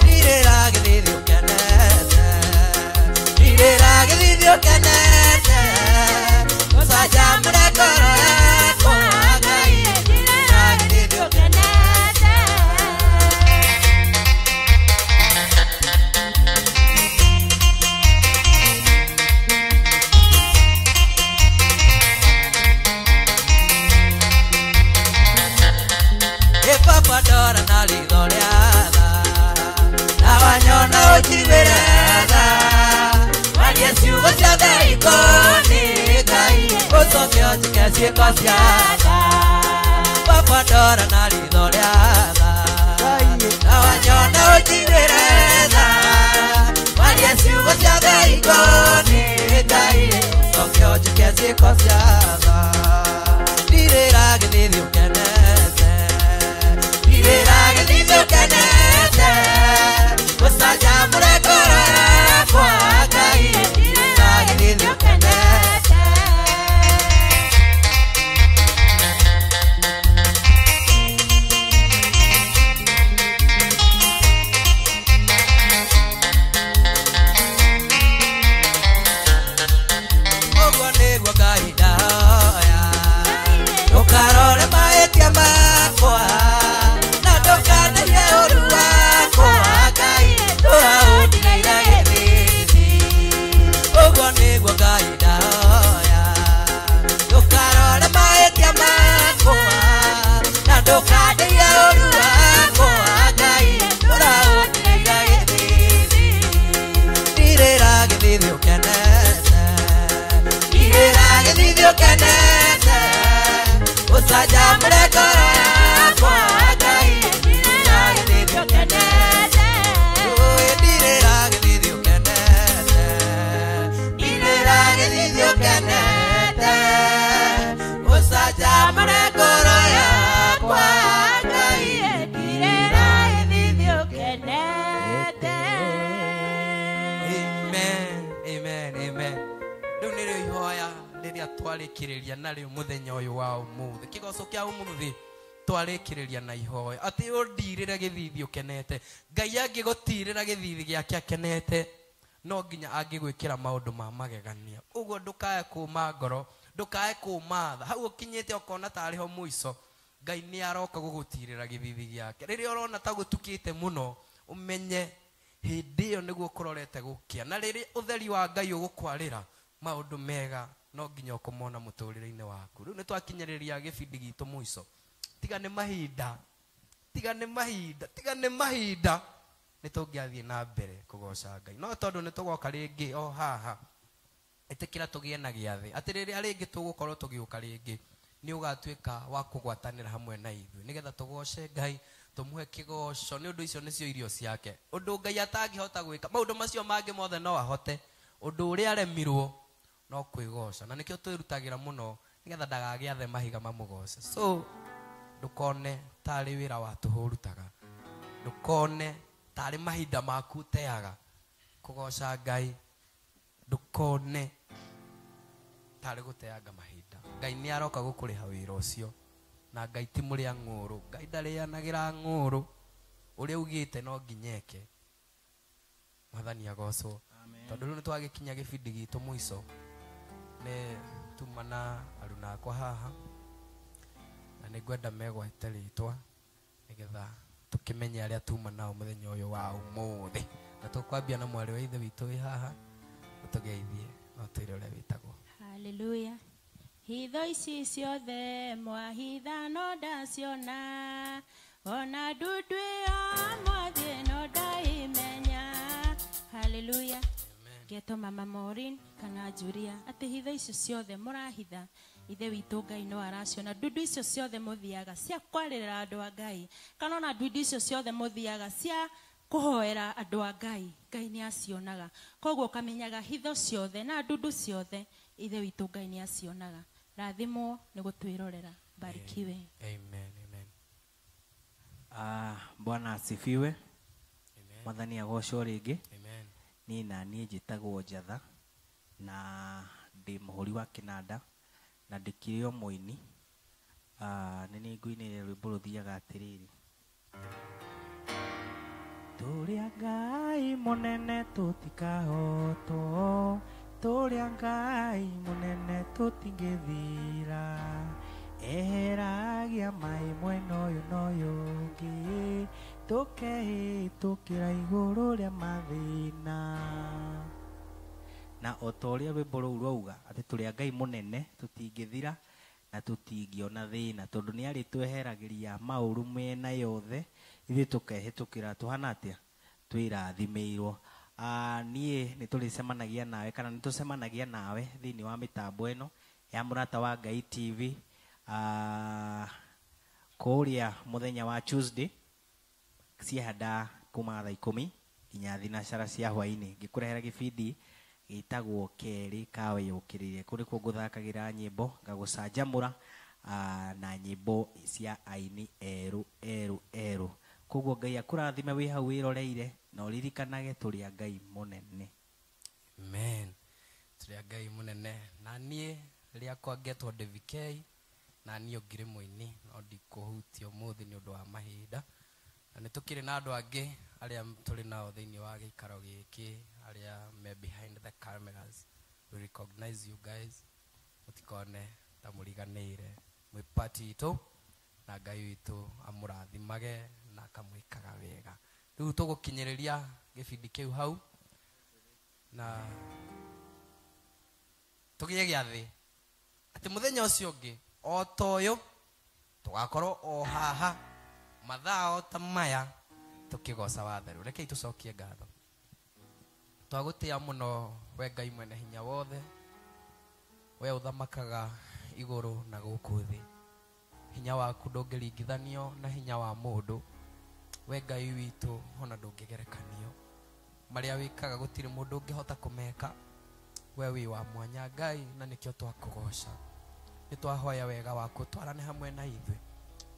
Ndirĩra gĩthithi ũkenete, ndirĩra gĩthithi ũkenete, ũcanjamũre ngoro yakwa, Ngai ndirĩra gĩthithi ũkenete. Ĩ baba ndora na ritho rĩa tha, na wanyona ũnjiguĩre tha, warie ciugo ciothe ikoniĩ Ngai, ũcoke ũnjĩke ciĩko cia tha. Baba ndora na ritho rĩa tha, na wanyona ũnjiguĩre tha, warie ciugo ciothe ikoniĩ Ngai, ũcoke ũnjĩke ciĩko cia tha. Ndirĩra gĩthithi ũkenete, ndirĩra gĩthithi ũkenete, ũcanjamũre ngoro yakwa, Ngai ndirĩra gĩthithi ũkenete. Ũguo nĩguo Ngai ndahoya, ndũkarore mahĩtia makwa, na ndũkanderie ũũru wakwa, Ngai ndũraũndirĩire gĩthithi. Ũguo nĩguo Ngai ndahoya, ndũkarore mahĩtia makwa, na ndũkanderie ũũru wakwa, Ngai ndũraũndirĩire gĩthithi. Ndirĩra gĩthithi ũkenete, ndirĩra gĩthithi ũkenete, ũcanjamũre ngoro yakwa, Ngai ndirĩra gĩthithi ũkenete. Ũĩ ndirĩra gĩthithi ũkenete, ndirĩra gĩthithi ũkenete, ũcanjamũre ngoro yakwa, Ngai ndirĩra gĩthithi ũkenete. Amen, amen, amen. Rĩu nĩrĩo ihoya rĩrĩa twarĩkĩrĩria narĩo mũthenya ũyũ wa ũmũthĩ, kĩgoco kĩa ũmũthĩ twarĩkĩrĩria na ihoya atĩ ũndirĩre gĩthithi ũkenete. Ngai angĩgũtirĩra gĩthithi gĩake akenete, no nginya angĩgwĩkĩra maũndũ ma magegania. Ũguo ndũkae kũma ngoro, ndũkae kũma tha. Hau ũkinyĩte ũkona tarĩ ho mũico, Ngai nĩ aroka gũgũtirĩra gĩthithi gĩake. Rĩrĩa ũrona ta gũtukĩte mũno, ũmenye hĩndĩ ĩyo nĩguo kũrorete gũkĩa. Na rĩrĩa ũtheri wa Ngai ũgũkwarĩra, maũndũ mega no nginya ũkũmona mũtũrĩre-inĩ waku. Rĩu nĩ twakinyĩrĩria gĩbindi gitũ mũico. Tiga nĩ mahinda, tiga nĩ mahinda, tiga nĩ mahinda, nĩ tũngĩathiĩ na mbere kũgoca Ngai. No tondũ nĩ tũgoka rĩngĩ o haha, ĩtĩkĩra tũgĩe na gĩathĩ atĩ rĩrĩa rĩngĩ tũgũkorwo tũgĩũka rĩngĩ, nĩ ũgatuĩka wa kũgwatanĩra hamwe na ithuĩ nĩgetha tũgoce Ngai, tũmũhe kĩgoco, nĩ ũndũ icio nĩcio irio ciake. Ũndũ Ngai atangĩhota gwĩka, maũndũ macio mangĩ mothe no ahote, ũndũ ũrĩa aremirwo no kwĩgoca. Na nĩkĩo twĩrutagĩra mũno nĩgetha ndagagĩathe mahiga mamũgoce. So ndũkone tarĩ wĩra wa tũhũ ũrutaga, ndũkone tarĩ mahinda maku ũteaga kũgoca Ngai, ndũkone tarĩ gũteanga mahinda. Ngai nĩ aroka gũkũrĩha wĩra ũcio, na Ngai ti mũrĩa ng'ũrũ. Ngai ndarĩanagĩra ng'ũrũ, ũrĩa ugĩte no nginya eke. Mwathani agocwo. Tondũ rĩu nĩ twagĩkinya gĩbindi gitũ mũico, nĩ tuma na aruna akwa haha, na nĩ ngwenda megwate rĩtwa nĩgetha tũkĩmenye arĩa tuma nao mũthenya ũyũ wa ũmũthĩ. Na tũkwambia na mwarĩ wa ithe witũ wĩ haha, ũtũgeithie na ũtwĩre ũrĩa wĩtagwo. Haleluya. Hitho ici ciothe mwahitha no ndaciona, ona ndundu ĩyo mwathiĩ no ndaimenya. Haleluya. Ngetwo Mama Maureen kana Julia, atĩ hitho icio ciothe mũrahitha, Ithe witũ Ngai no araciona. Ndundu icio ciothe mũthiaga cia kwarĩrĩra andũ a Ngai, kana ona ndundu icio ciothe mũthiaga cia kũhoera andũ a Ngai, Ngai nĩ acionaga. Koguo ũkamenyaga hitho ciothe na ndundu ciothe, Ithe witũ Ngai nĩ acionaga. Rathimwo nĩ gũtwĩrorera. Barikiwe. Amen, amen. Bwana asifiwe. Mwathani agocwo rĩngĩ. Amen. Niĩ na niĩ njĩtagwo Njatha na ndĩ mũhũri wa kĩnanda na ndĩkĩrĩ o mũini. Nĩ nĩ ngũinĩre rwĩmbo rũthiaga atĩrĩrĩ. Tũrĩa Ngai mũnene tũtikahotwo, tũrĩa Ngai mũnene tũtingĩthira, eheragia maĩ mwena ũyũ na ũyũ ũngĩ, tũkehĩtũkĩra igũrũ rĩa mathĩna. Na o ta ũrĩa rwĩmbo rũu rwauga atĩ tũrĩ a Ngai mũnene tũtingĩthira na tũtingĩona thĩna, tondũ nĩ arĩtweheragĩria maũru mĩena yothe, ithuĩ tũkehĩtũkĩra tũhana atĩa, twĩrathimĩirwo. Niĩ nĩ tũrĩcemanagia nawe kana nĩ tũcemanagia nawe thĩinĩ wa mĩtambo ĩno ya Mũrata wa Ngai TV, kũrĩa mũthenya wa Tuesday ciehanda kuma thaa 10 nginya thinacara cia hwaĩ-inĩ, ngĩkũrehera gĩbindi gĩtagwo Kerĩ ka Wĩyũkĩrĩre. Kũu nĩkuo ngũthakagĩra nyĩmbo ngagũcanjamũra na nyĩmbo cia aini erũ erũ erũ. Koguo Ngai akũrathime wĩ hau wĩroreire, na ũririkanage tũrĩ a Ngai mũnene. Amen. Tũrĩ a Ngai mũnene. Na niĩ rĩakwa ngetwo David K, na niĩ ũngĩrĩ mũini no ndikũhutia ũmũthĩ nĩ ũndũ wa mahinda. Na nĩ tũkĩrĩ na andũ angĩ arĩa tũrĩ nao thĩinĩ wa gĩikaro gĩkĩ, arĩa me behind the cameras. We recognize you guys, mũtikone ta mũriganĩire, mwĩ party itũ, na Ngai witũ amũrathimage na akamwĩkaga wega. Rĩu tũgũkinyĩrĩria gĩbindi kĩu hau, na tũgĩe gĩathĩ atĩ mũthenya ũcio ũngĩ o ta ũyũ tũgakorwo o haha mathaa o ta maya tũkĩgoca watheru. Rekei tũcokie ngatho. Twagũtĩa mũno we Ngai mwene hinya wothe, we ũthamakaga igũrũ na gũkũ thĩ. Hinya waku ndũngĩringithanio na hinya wa mũndũ. We Ngai witũ ona ndũngĩgerekanio. Marĩa wĩkaga gũtirĩ mũndũ ũngĩhota kũmeka. We wĩ wa mwanya Ngai, na nĩkĩo twakũgoca. Nĩ twahoya wega waku twarane hamwe na ithuĩ.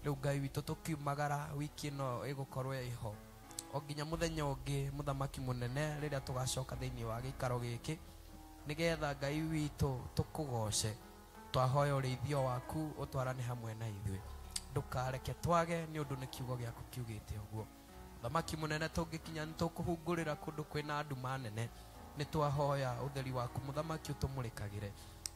Rĩu Ngai witũ tũkiumagara wiki ĩno ĩgũkorwo ĩho o nginya mũthenya ũngĩ, mũthamaki mũnene, rĩrĩa tũgacoka thĩinĩ wa gĩikaro gĩkĩ, nĩgetha Ngai witũ tũkũgoce. Twahoya ũrĩithio waku ũtwarane hamwe na ithuĩ, ndũkareke twage nĩ ũndũ nĩ kiugo gĩaku kiugĩte ũguo. Thamaki mũnene, tũngĩkinya nĩ tũkũhungũrĩra kũndũ kwĩna nduma nene. Nĩ twahoya ũtheri waku mũthamaki ũtũmũrĩkagĩre,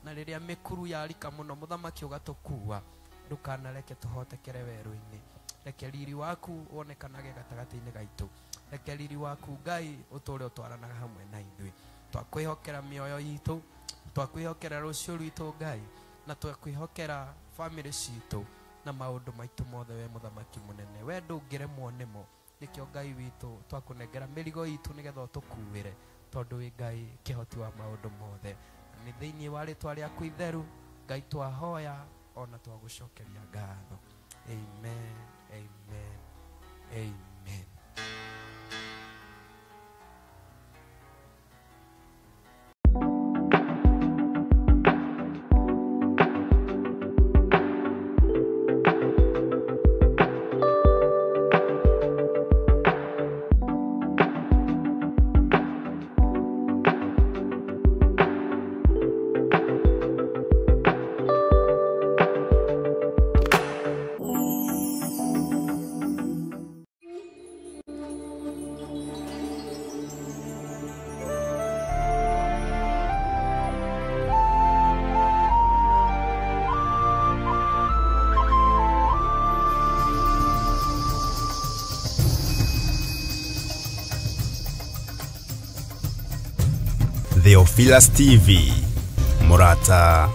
na rĩrĩa mĩkuru yarika mũno mũthamaki ũgatũkua. Ndũkanareke tũhotekere werũ-inĩ. Reke riri waku wonekanage gatagatĩ-inĩ gaitũ. Reke riri waku Ngai ũtũũre ũtwaranaga hamwe na ithuĩ. Twakwĩhokera mĩoyo itũ, twakwĩhokera rũciũ rwitũ Ngai, na twakwĩhokera bamĩrĩ citũ na maũndũ maitũ mothe we mũthamaki mũnene. We ndũngĩremwo nĩmo. Nĩkĩo Ngai witũ twakũnengera mĩrigo itũ nĩgetha ũtũkuĩre, tondũ wĩ Ngai kĩhoti wa maũndũ mothe. Nĩ thĩinĩ wa rĩtwa rĩaku itheru Ngai twahoya ona twagũcokeria ngatho. Amen, amen, amen. Theophilus TV, Murata